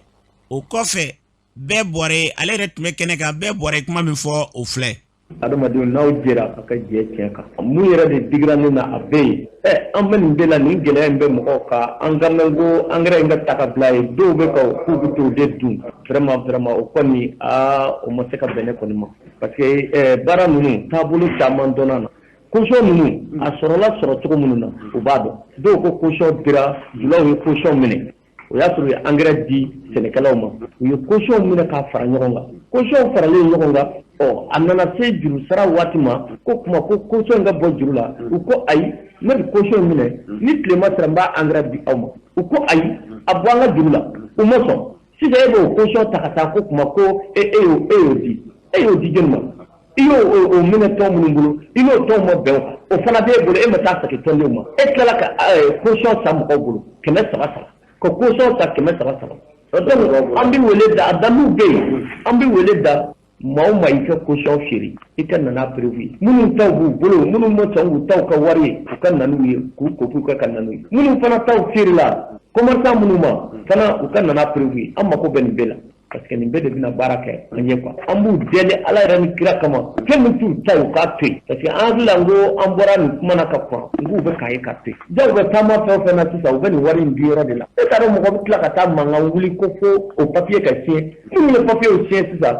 O kɔfɛ, bɛɛ bɔra, ale yɛrɛ tun bɛ kɛnɛ kan, bɛɛ bɔra, kuma min fɔ, o filɛ. Adamadenw, n'aw jɛra a ka jɛ tiɲɛ kan, mun yɛrɛ de digira ne na, a bɛ yen. Ɛ, an bɛ nin de la, nin gɛlɛya in bɛ mɔgɔw kan. An ka mɛn ko angɛrɛ in ka ta ka bila yen, dɔw bɛ ka k'u bɛ t'o de dun. Vraiment, vraiment, o kɔni, aa, o ma se ka bɛn ne kɔni ma, parce que baara ninnu taabolo caman dɔnna na. Caution ninnu a sɔrɔla sɔrɔ cogo minnu na, u b'a dɔn. Dɔw ko caution dira, julaw ye caution minɛ. O y'a sɔrɔ u ye engrais di sɛnɛkɛlaw ma, u ye caution minɛ k'a fara ɲɔgɔn kan. Caution faralen ɲɔgɔn kan, ɔ, a nana se juru sara waati ma, ko kuma ko caution in ka bɔ juru la. U ko ayi, ne bɛ caution minɛ, ni tilema sera, n b'a engrais di aw ma. U ko ayi, a bɔ an ka juru la. U ma sɔn. Sisan e b'o caution ta ka taa ko kuma ko e y'o di, e y'o di jɔni ma? I y'o o minɛ tɔn minnu bolo, i n'o tɔnw ma bɛn o kan, o fana b'e bolo, e ma taa segin tɔndenw ma. E tilala ka caution san mɔgɔw bolo 300 3, ka caution san 300 3. Donc an bɛ wele da, a dalilu bɛ yen, an bɛ wele da. Maa o maa i ka caution feere, i ka na n'a preuve ye. Minnu taw b'u bolo, minnu ma sɔn k'u taw ka wari ye, u ka na n'u ye k'u copies kɛ ka na n'u ye. Minnu fana taw feerela commerçant minnu ma fana, u ka na n'a preuve ye. An mako bɛ nin bɛɛ la parce que nin bɛɛ de bɛna baara kɛ an ye quoi. An b'u deli Ala yɛrɛ ni kira kama, fɛn min t'u ta ye, u k'a to yen, parce que an hakili la n ko an bɔra nin kuma na ka kɔrɔ, n k'u bɛ k'a ye ka to yen. Jaw bɛ taama fɛn o fɛn na sisan, u bɛ nin wari in di yɔrɔ de la. E t'a dɔn mɔgɔ bɛ tila ka taa mankan wuli ko fo o papier ka signer. Minnu ye papier signer sisan,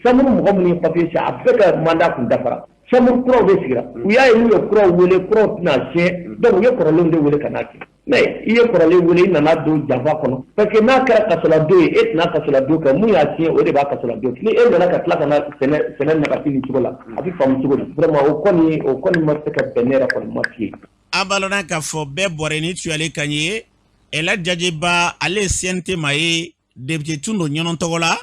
chambre mɔgɔ minnu ye papier signer, a bɛɛ ka mandat kun dafara. Chambre kuraw de sigira, u y'a ye n'u ye kuraw wele, kuraw tɛna signer, donc u ye kɔrɔlenw de wele ka n'a kɛ. Mais i ye kɔrɔlen wele, i nana don janfa kɔnɔ, parce que n'a kɛra kasoladon ye, e tɛna kasoladon kɛ. Mun y'a signer, o de b'a kasoladon. Ni e nana ka tila ka na sɛnɛ sɛnɛ nagasi nin cogo la, a bɛ faamu cogo di? Vraiment, o kɔni ma se ka bɛn ne yɛrɛ kɔni ma fiyewu. An b'a lɔn k'a fɔ bɛɛ bɔra ni tuyalen kan ye. Ɛla Jajeba, ale ye CNT ma ye, député tun don ɲɔnɔ tɔgɔ la.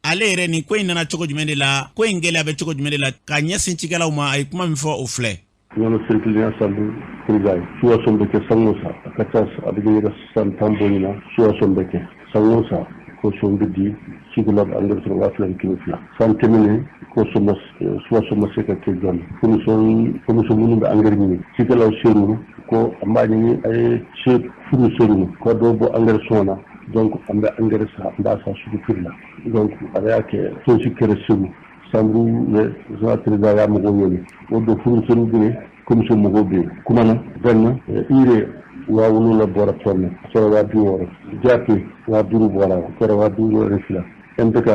Ale yɛrɛ, nin ko in nana cogo jumɛn de la? Ko in gɛlɛya bɛ cogo jumɛn de la ka ɲɛsin cikɛlaw ma? A ye kuma min fɔ, o filɛ. Ɲɔnɔ cercle ensemble président ye. Subvention bɛ kɛ san o san, a ka ca, a bɛ kɛ san 10 bɔ ɲina. Subvention bɛ kɛ san o san, caution bɛ di cikɛla bɛ engrais sɔrɔ 2200. San tɛmɛnen, caution ma, subvention ma se ka kɛ joona. Commission minnu bɛ engrais ɲini, cikɛlaw ser'u ko an b'a ɲini a ye se fournisseur ma ka dɔ bɔ engrais sɔngɔ na. Donc an bɛ engrais san, an b'a san sugu prix la. Donc ala y'a kɛ, tɔnsi kɛra Segu, chambre yɛrɛ président y'a mɔgɔw wele. O don, fournisseur bɛ yen, commission mɔgɔw bɛ yen, kumana bɛnna. Urée 7000 bɔra tɔn na, a kɛra 60 000. DAP 5000 bɔra la, a kɛra 52 000. MPK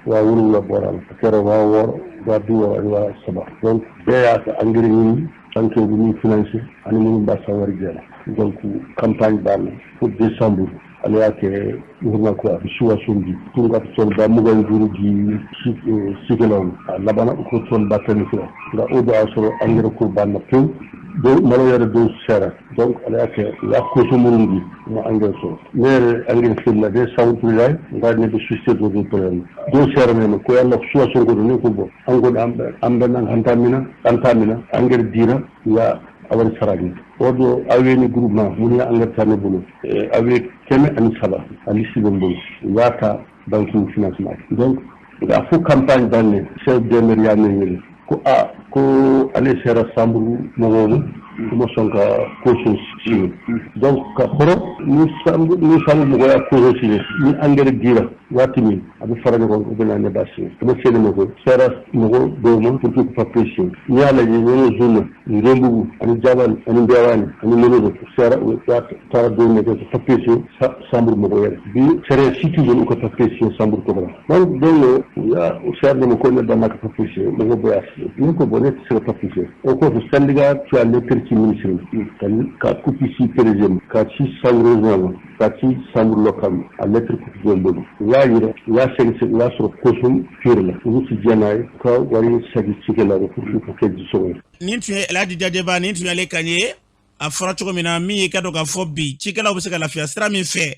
7000 bɔra la, a kɛra 6000, 63 000. Donc bɛɛ y'a ka engrais ɲini tant que u bɛ min financer ani minnu b'a san wari jɛ la. Donc campagne b'a la fo décembre. Ale y'a kɛ gouvernement ko a bɛ subvention di pour ka tonne ba 25 di cikɛlaw ma. A labanna u ko tonne ba 12. Nka o don y'a sɔrɔ engrais ko banna pewu, dɔw malo yɛrɛ dɔw sera. Donc ala y'a kɛ, u y'a caution minnu di, u ma engrais sɔrɔ. Ne yɛrɛ engrais feerela, ne ye chambre président ye, nka ne bɛ société dɔ de problème dɔw sera ne ma ko yala subvention ko don. Ne ko bon, an kɔni an bɛ an t'a mina, an t'a mina. Engrais dira, u y'a a wari sara ne. O don, aw ye ni groupement minnu ye engrais ta ne bolo, aw ye 103, a liste bɛ n bolo, u y'a ta banque financement. Donc nka fo campagne daminɛ, chef DMR y'a ne wele ko a ko ale sera chambre mɔgɔw ma, u ma sɔn ka caution signer. Donc ka kɔrɔ ni chambre mɔgɔ y'a caution signer, ni engrais dira waati min, a bɛ fara ɲɔgɔn, u bɛ na ne b'a signer. A bɛ se ne ma ko sera mɔgɔ dɔw ma pour que ka papier signer. N'i y'a lajɛ ɲɔnɔ zone na, Ngenbugu ani Jabani ani Mbiyawani ani Molodo sera, u taara don ne kɛ papier signer chambre mɔgɔ yɛrɛ. Bi sariya si t'u bolo u ka papier signer chambre tɔgɔ la. Donc u y'a u sera ne ma ko ne banna ka papier signer, mɔgɔ bɛɛ y'a signer. Ne ko bon, ne tɛ se ka papier signer. O kɔfɛ, syndicat tu a lettre ci ministre ma, ka copie ci président ma, ka ci chambre régional ma, ka ci chambre local ma. A lettre copie bɛ n bolo. U y'a yira, u y'a sɛgɛsɛgɛ, u y'a sɔrɔ caution feere la. Olu ti diɲɛ n'a ye u ka wari sagi cikɛla la pour que ka kɛ disɔngɔ ye. Nin tun ye Elhaji Jajeba, nin tun y'ale kan ye. A fɔra cogo min na, min ye ka dɔn k'a fɔ bi cikɛlaw bɛ se ka lafiya sira min fɛ,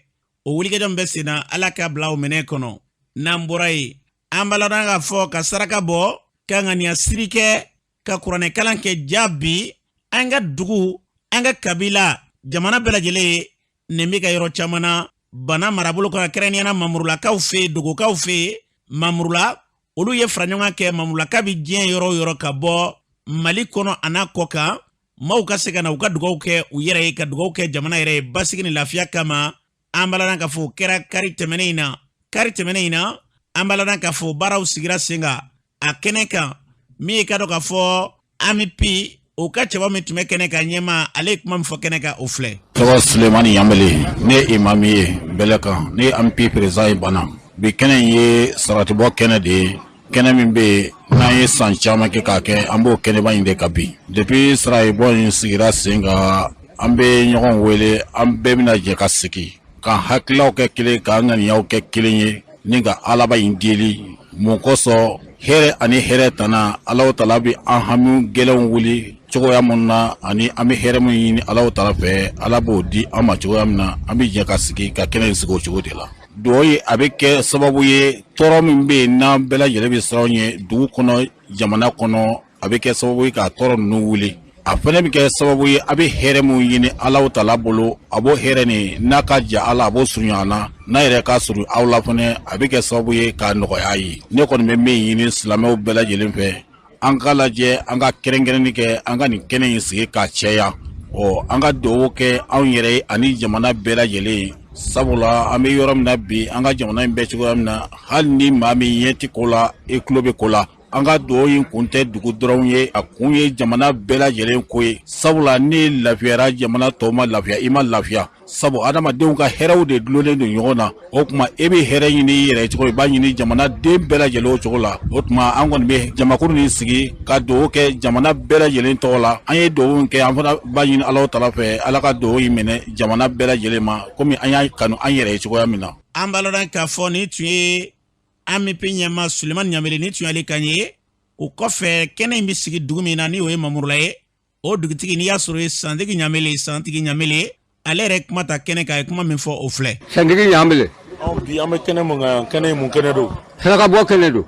o wulikajɔ min bɛ sen na, Ala ka bila o minɛ kɔnɔ. N'an bɔra yen, an b'a ladɔn k'a fɔ ka saraka bɔ, ka ŋaniya siri kɛ, ka kuranɛ kalan kɛ. Ja bi an ka dugu, an ka kabila, jamana bɛɛ lajɛlen ye nin bɛ ka yɔrɔ caman na Bana marabolo kɔnɔ, kɛrɛnkɛrɛnnenya Mamurulakaw fɛ yen, Dogokaw fɛ yen. Mamurula, olu ye fara ɲɔgɔn kɛ. Mamurulaka bɛ diɲɛ yɔrɔ o yɔrɔ, ka bɔ Mali kɔnɔ a n'a kɔ kan, maaw ka se ka na u ka dugawu kɛ u yɛrɛ ye, ka dugawu kɛ jamana yɛrɛ ye basigi ni lafiya kama. An b'a ladɔn k'a fɔ o kɛra kari tɛmɛnen in na. Kari tɛmɛnen in na, an b'a ladɔn k'a fɔ baaraw sigira sen kan a kɛnɛ kan. Min ye ka dɔn k'a fɔ AMUPI, o ka cɛba min tun bɛ kɛnɛ kan ɲɛma, ale ye kuma min fɔ kɛnɛ kan, o filɛ. Tɔgɔ Sulemani Yanbele, ne ye imami ye Bɛlɛ kan, ne ye AMUPI président ye Bana. Bi kɛnɛ in ye saratibɔ kɛnɛ de ye, kɛnɛ min bɛ yen n'an ye san caman kɛ k'a kɛ, an b'o kɛnɛba in de kan bi. Depuis sarayibɔ in sigira sen kan, an bɛ ɲɔgɔn wele, an bɛɛ bɛna jɛ ka sigi k'an hakililaw kɛ kelen, k'an ŋaniyaw kɛ kelen ye, ni ka Alaba in deli. Mun kosɔn? Hɛrɛ ani hɛrɛ tana. Alahu Taala bɛ an hami gɛlɛnw wuli cogoya mun na, ani an bɛ hɛrɛ min ɲini Alahu Taala fɛ, Ala b'o di an ma cogoya min na, an bɛ jɛ ka sigi ka kɛnɛ in sigi o cogo de la. Dugawu ye a bɛ kɛ sababu ye, tɔɔrɔ min bɛ yen n'an bɛɛ lajɛlen bɛ siran ɲɛ dugu kɔnɔ, jamana kɔnɔ, a bɛ kɛ sababu ye k'a tɔɔrɔ ninnu wuli. A fana bɛ kɛ sababu ye, a bɛ hɛrɛ mun ɲini Alahu Taala bolo, a b'o hɛrɛ nin, n'a ka ja Ala, a b'o surunya an na, n'a yɛrɛ ka surun aw la fana, a bɛ kɛ sababu ye k'a nɔgɔya ye. Ne kɔni bɛ min ɲini silamɛw bɛɛ lajɛlen fɛ, an ka lajɛ, an ka kɛrɛnkɛrɛnni kɛ, an ka nin kɛnɛ in sigi k'a cɛya. Ɔ, an ka dugawu kɛ anw yɛrɛ ye ani jamana bɛɛ lajɛlen ye, sabula an bɛ yɔrɔ min na bi, an ka jamana in bɛ cogoya min na, hali ni maa min ɲɛ tɛ ko la, i tulo bɛ ko la. An ka dugawu in kun tɛ dugu dɔrɔn ye, a kun ye jamana bɛɛ lajɛlen ko ye, sabula ni lafiyara, jamana tɔw ma lafiya, i ma lafiya, sabu adamadenw ka hɛrɛw de dulonnen don ɲɔgɔn na. O tuma, e bɛ hɛrɛ ɲini i yɛrɛ cogo, i b'a ɲini jamana den bɛɛ lajɛlen o cogo la. O tuma, an kɔni bɛ jamakuru nin sigi ka dugawu kɛ jamana bɛɛ lajɛlen tɔgɔ la. An ye dugawu kɛ, an fana b'a ɲini Alahu Taala fɛ, Ala ka dugawu in minɛ jamana bɛɛ lajɛlen ma, komi an y'a kanu an yɛrɛ ye cogoya min na. An b'a lɔn k'a fɔ nin tun ye AMUP ɲɛma Sulemani Ɲamele, ni tun y'ale kan ye. O kɔfɛ, kɛnɛ in bɛ sigi dugu min na, ni o ye Mamurula ye, o dugutigi, n'i y'a sɔrɔ ye Santigi Ɲamele, Santigi Ɲamele, ale yɛrɛ kuma ta kɛnɛ kan, a ye kuma min fɔ, o filɛ. Santigi Ɲamele. Anw bi, an bɛ kɛnɛ mun kan yan, kɛnɛ in mun kɛnɛ don? Sarakabɔ kɛnɛ don.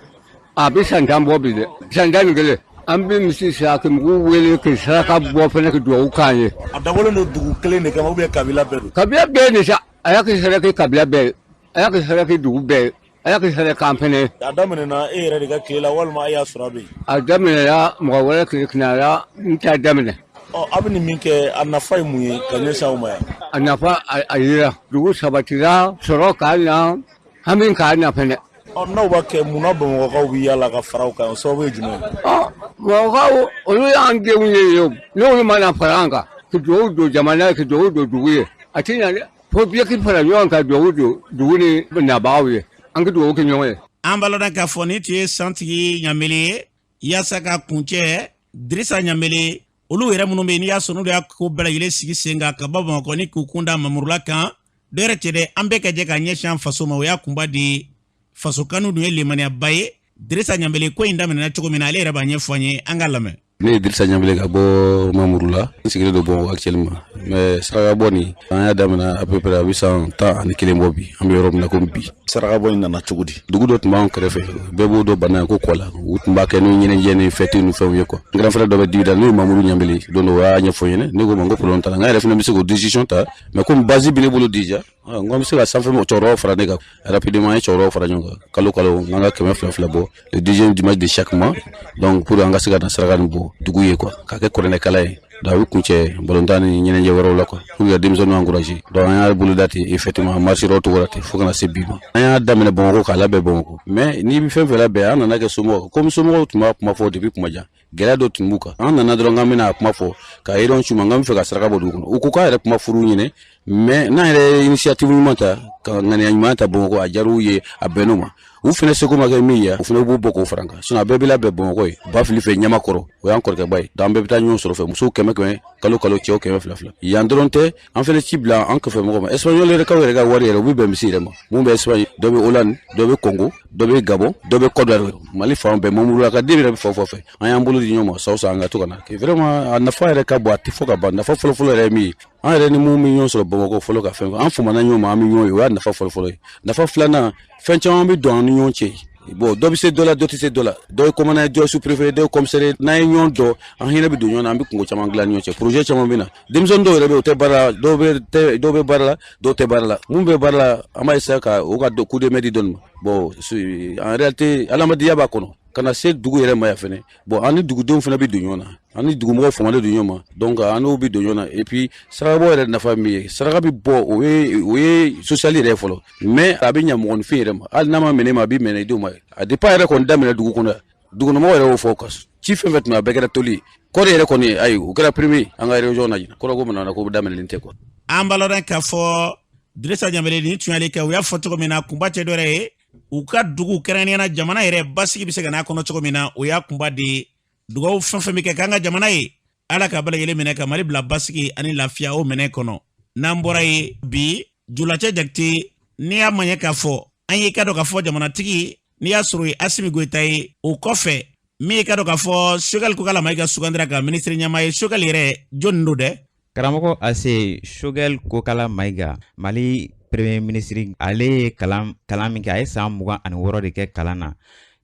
A bɛ san 10 bɔ bi dɛ, san 11. An bɛ misi san ka mɔgɔw wele ka saraka bɔ fana, ka dugawu k'an ye. A dabɔlen don dugu kelen de kama ou bien kabila bɛɛ don? Kabila bɛɛ de sa. A y'a kɛ saraka kabila bɛɛ ye, a y'a kɛ saraka dugu bɛɛ ye, a y'a kɛ saraka k'an fɛnɛ. A daminɛna e yɛrɛ de ka tile la walima e y'a sɔrɔ a bɛ yen? A daminɛna mɔgɔ wɛrɛ tile kunna, n t'a daminɛ. Ɔ, a bɛ nin min kɛ, a nafa ye mun ye ka ɲɛsin aw ma yan? A nafa a yira, dugu sabatira, sɔrɔ k'a na, hami k'a na fɛnɛ. Ɔ, n'aw b'a kɛ, munna Bamakɔkaw bɛ yaala ka fara aw kan? O sababu ye jumɛn ye? Ɔ, Bamakɔkaw, olu y'an denw ye o. N'olu mana fara an kan ka dugawu don jamana ye, ka dugawu don dugu ye, a tɛ ɲa dɛ. Fo bɛɛ k'i fara ɲɔgɔn kan, dugawu don dugu ni nabagaw ye, an ka dugawu kɛ ɲɔgɔn ye. An b'a lɔn k'a fɔ nin tun ye Santigi Ɲamele ye. Yaasa ka kuncɛ, Dirisa Ɲamele, olu yɛrɛ minnu bɛ yen, n'i y'a sɔrɔ n'olu y'a ko bɛɛ lajɛlen sigi sen kan ka bɔ Bamakɔ ni k'u kun da Mamurula kan, dɔ yɛrɛ cɛ dɛ, an bɛɛ ka jɛ ka ɲɛsin an faso ma, o y'a kunba de ye. Faso kanu dun ye limaniyaba ye. Dirisa Ɲamele, ko in daminɛna cogo min na, ale yɛrɛ b'a ɲɛfɔ an ye, an ka lamɛn. Ne ye Dirisa Ɲamele ka bɔ Mamurula. N sigilen don Bamakɔ actuellement, mais saraka bɔ nin, an y'a daminɛ à peu près a bɛ san 11 bɔ bi, an bɛ yɔrɔ min na komi bi. Saraka bɔ in nana cogo di? Dugu dɔ tun b'an kɛrɛfɛ, bɛɛ b'o dɔn bana ko kɔ la, u tun b'a kɛ n'u ɲɛnajɛ ni fête ni fɛnw ye quoi. N grand frère dɔ bɛ Dibida, n'o ye Mamuru Ɲamele. Don dɔ, o y'a ɲɛfɔ n ɲɛna, ne ko ma n ko problème t'a la, n yɛrɛ fana bɛ se k'o décision ta, mais komi base bɛ ne bolo déjà, n ko an bɛ se ka sanfɛ cɛkɔrɔbaw fara ne kan. Rapidement, an ye cɛkɔrɔbaw fara ɲɔgɔn kan, kalo kalo n ka 200 200 bɔ le deuxième dimanche de chaque mois, donc pour an ka se ka na saraka nin bɔ dugu ye quoi, k'a kɛ kuranɛkala ye. Donc a bɛ kuncɛ balontan ni ɲɛnajɛ wɛrɛw la quoi, pour que ka denmisɛnninw encourager. Donc an y'a boloda ten, effectivement, marché yɔrɔ cogo la ten, fo ka na se bi ma. An y'a daminɛ Bamakɔ, k'a labɛn Bamakɔ, mais n'i bɛ fɛn fɛn labɛn, an nana kɛ somɔgɔw, komi somɔgɔw tun b'a kuma fɔ depuis kuma jan, gɛlɛya dɔ tun b'u kan. An nana dɔrɔn k'an bɛna a kuma fɔ ka réunion c'u ma, k'an bɛ fɛ ka saraka bɔ dugu kɔnɔ. U ko k'a yɛrɛ kuma furu ɲinɛ, mais n'an yɛrɛ ye initiative ɲuman ta, ka ŋaniya ɲuman ta Bamakɔ, a diyar'u ye, a bɛnn'u ma. U fɛnɛ seko ma kɛ min ye, u fɛnɛ b'u bɔ k'o fara an kan. Sinon a bɛɛ bɛ labɛn Bamakɔ ye, ba fili fɛ ɲamakɔrɔ, o y'an kɔrɔkɛba ye. Donc an bɛɛ bɛ taa ɲɔgɔn sɔrɔ fɛ, musow 100 100 kalo kalo, cɛw 200 200. Yan dɔrɔn tɛ, an fɛnɛ ci bila an kɔfɛ mɔgɔ ma. Espagnol yɛrɛ kaw yɛrɛ ka wari yɛrɛ, u bɛ bɛn misi yɛrɛ ma. Mun bɛ Espagne, dɔ bɛ Hollande, dɔ bɛ Congo, dɔ bɛ Gabon, dɔ bɛ Côte d'Ivoire, Mali fan bɛɛ, Mamurula ka den yɛrɛ bɛ fan fɛn fɛ. An y'an bolo di ɲɔgɔn ma san o san, an ka to ka na. Vraiment, a nafa yɛrɛ ka bon, a tɛ fɔ ka ban. Nafa fɔlɔfɔlɔ yɛrɛ ye min ye, an yɛrɛ ni mun bɛ ɲɔgɔn sɔrɔ Bamakɔ fɔlɔ, ka fɛn an famana ɲɔgɔn ma, an bɛ ɲɔgɔn ye, o y'a nafa fɔlɔfɔlɔ ye. Nafa filanan, fɛn caman bɛ don an ni ɲɔgɔn cɛ. Bon, dɔ bɛ se dɔ la, dɔ tɛ se dɔ la, dɔ ye commandant ye, dɔ ye sous-préfet, dɔ ye commissaire. N'an ye ɲɔgɔn dɔn, an hinɛ bɛ don ɲɔgɔn na, an bɛ kungo caman dilan ni ɲɔgɔn cɛ, projet caman bɛ na. Denmisɛnnin dɔw yɛrɛ bɛ yen, o tɛ baara la, dɔw bɛ baara la, dɔw tɛ baara la. Mun bɛ baara la, an b'a essayer ka o ka coup de main di dɔɔni ma. Bon, en réalité, adamadenya b'a kɔnɔ ka na se dugu yɛrɛ ma yan fɛnɛ. Bon, an ni dugudenw fana bɛ don ɲɔgɔn na, an ni dugumɔgɔw famalen don ɲɔgɔn ma, donc an n'o bɛ don ɲɔgɔn na. Et puis sarakabɔ yɛrɛ nafa min ye, saraka bɛ bɔ, o ye social yɛrɛ fɔlɔ, mais a bɛ ɲa mɔgɔninfin yɛrɛ ma. Hali n'a ma minɛ ma, a bɛ minɛ i denw ma. A depuis a yɛrɛ kɔni daminɛ dugu kɔnɔ yan, dugukɔnɔmɔgɔw yɛrɛ y'o fɔ, ka ci fɛn fɛn tun bɛ, a bɛɛ kɛra toli ye. Kɔɔri yɛrɛ kɔni, ayi, o kɛra premier an ka région na ɲinan. Kɔrɔ ko mana ko daminɛlen tɛ quoi. An b'a lɔn k'a fɔ Dirisa Ɲamele nin tun y'ale kɛ. U y'a fɔ cogo min na, kunba tɛ dɔwɛrɛ ye, u ka dugu, kɛrɛnkɛrɛnnenya jamana yɛrɛ, basigi bɛ se ka n'a kɔnɔ cogo min na, o y'a kunba de ye. Dugawu fɛn fɛn bɛ kɛ k'an ka jamana ye, Ala ka bɛɛ lajɛlen minɛ ka Mali bila basigi ani lafiya o minɛ kɔnɔ. N'an bɔra ye bi, Julacɛ Jakite, n'i y'a maɲɛ k'a fɔ an ye, ka dɔn k'a fɔ jamanatigi, n'i y'a sɔrɔ ye Asimi Goyita ye. O kɔfɛ, min ye ka dɔn k'a fɔ Choguel Kokala Mayiga sugandira ka minisiri ɲɛmaa ye, Choguel yɛrɛ jɔnni don dɛ? Karamɔgɔ Ase, Choguel Kokala Mayiga, Mali premier ministre, ale ye kalan min kɛ, a ye san 26 de kɛ kalan na.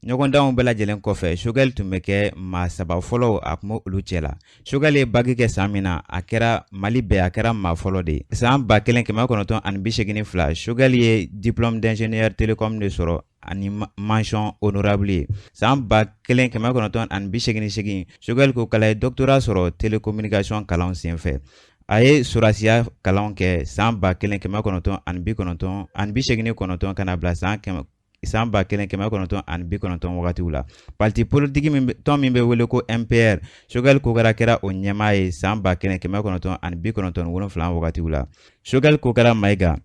Ɲɔgɔndanw bɛɛ lajɛlen kɔfɛ, Choguel tun bɛ kɛ maa saba fɔlɔw, a tun bɛ olu cɛ la. Choguel ye baki kɛ san min na, a kɛra Mali bɛɛ, a kɛra maa fɔlɔ de ye. San 1982, Choguel ye diplôme d'ingénieur télécom de sɔrɔ ani mention honorable ye. San 1988, Choguel Kokala ye doctorat sɔrɔ télécommunication kalanw senfɛ. A ye sɔrɔdasiya kalanw kɛ san 1989 ka na bila san 1990 wagatiw la. Parti politique min tɔn min bɛ wele ko MPR, Choguel Kokala kɛra o ɲɛmaa ye san 1997 wagatiw la. Choguel Kokala Mayiga,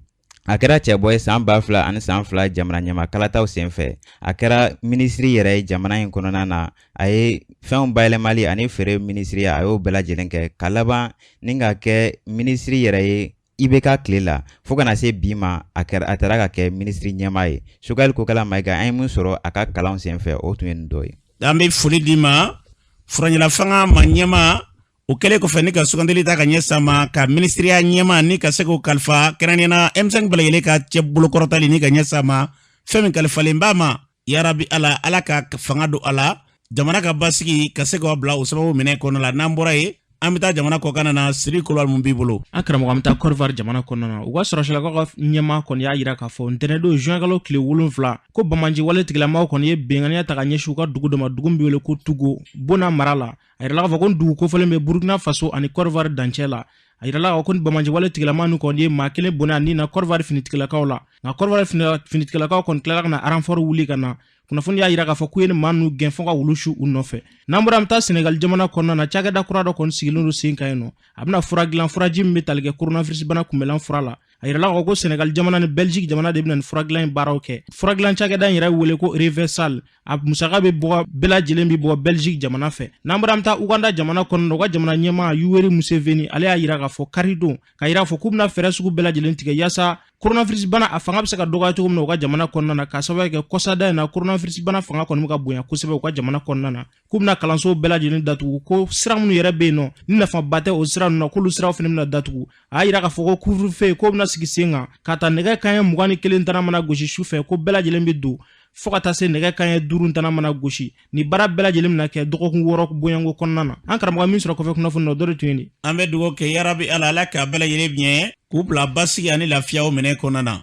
a kɛra cɛbɔ ye san 2002 jamana ɲɛmaa kalataw senfɛ. A kɛra minisiri yɛrɛ ye jamana in kɔnɔna na. A ye fɛnw bayɛlɛmali ani feere minisiri, a y'o bɛɛ lajɛlen kɛ ka laban ni ka kɛ minisiri yɛrɛ ye IBK tile la, fo kana se bi ma, a kɛra a taara ka kɛ minisiri ɲɛmaa ye. Choguel Kokala Mayiga, an ye mun sɔrɔ a ka kalanw senfɛ, o tun ye nin dɔ ye. An bɛ foli d'i ma, furancɛla fanga ma ɲɛmaa. O kɛlen kɔfɛ ni ka sugandili ta ka ɲɛ sama ka minisiriya ɲɛmaa ni ka se k'o kalifa kɛrɛnkɛrɛnnenya na M5 bɛɛ lajɛlen ka cɛ bolokɔrɔtali ni ka ɲɛ sama fɛn min kalifalen b'a ma. Yarabi Ala, Ala ka fanga don a la, jamana ka basigi ka se k'o bila o sababu minɛ kɔnɔ la. N'an bɔra yen, an bɛ taa jamana kɔkan na. Siri Kulubali, mun b'i bolo? An karamɔgɔ, an bɛ taa Côte jamana kɔnɔna na. U ka sɔrɔsilakaw ka ɲɛmaa kɔni y'a yira k'a fɔ ntɛnɛndon juin kalo tile 7 ko banbaanci wale tigilamaw kɔni ye binkanniya ta ka ɲɛsin u ka dugu dɔ ma, dugu min bɛ wele ko Tugo, Bona mara la. A yirala k'a fɔ ko dugu kofɔlen bɛ Burkina Faso ani Côte d'Ivoire dancɛ la. A yirala k'a fɔ ko banbaanci wale tigilama ninnu kɔni ye maa kelen bɔnɛ a ni na Côte d'Ivoire finitigilakaw la. Nka Côte d'Ivoire finitigilakaw kɔni tilala ka na renfort wuli ka na. Kunnafoni y'a yira k'a fɔ k'u ye ni maa ninnu gɛn fo ka wulu su u nɔfɛ. N'an bɔra, an bɛ taa Senegal jamana kɔnɔna na. Cakɛda kura dɔ kɔni sigilen don sen kan yen nɔ, a bɛna fura dilan, furaji min bɛ tali kɛ coronavirus bana kunbɛlan fura la. A yirala k'a fɔ ko Senegal jamana ni Belgique jamana de bɛna nin fura dilan in baaraw kɛ. Fura dilan cakɛda in yɛrɛ wele ko Reversal, a musaka bɛ bɔ bɛɛ lajɛlen bɛ bɔ Belgique jamana fɛ. N'an bɔra, an bɛ taa Uganda jamana kɔnɔna. U ka jamana ɲɛmaa Yoweri Museveni, ale y'a yira k'a fɔ karidon, ka yira k'a fɔ k'u bɛna fɛɛrɛ sugu bɛɛ lajɛlen tigɛ yaasa coronavirus bana a fanga bɛ se ka dɔgɔya cogo min na u ka jamana kɔnɔna na, k'a sababu kɛ kɔsada in na coronavirus bana fanga kɔni bɛ ka bonya kosɛbɛ u ka jamana kɔnɔna na. K'u bɛna kalanso bɛɛ lajɛlen datugu, ko sira minnu yɛrɛ bɛ yen nɔ ni nafaba tɛ o sira ninnu na, k'olu siraw fana bɛna datugu. A y'a yira k'a fɔ ko couvre-feu k'o bɛna sigi sen kan ka ta nɛgɛ kanɲɛ 21 tana mana gosi su fɛ, ko bɛɛ lajɛlen bɛ don, fo ka taa se nɛgɛ kanɲɛ 5 tana mana gosi. Ni baara bɛɛ lajɛlen bɛna kɛ dɔgɔkun 6 bonyanko kɔnɔna na. An karamɔgɔ, min sɔrɔ kɔfɛ kunnafoni na, o dɔ de tun ye nin. An bɛ dugawu kɛ, yarabi Ala, Ala k'a bɛɛ lajɛlen ɲɛ k'u bila basigi ani lafiyaw minɛ kɔnɔna na.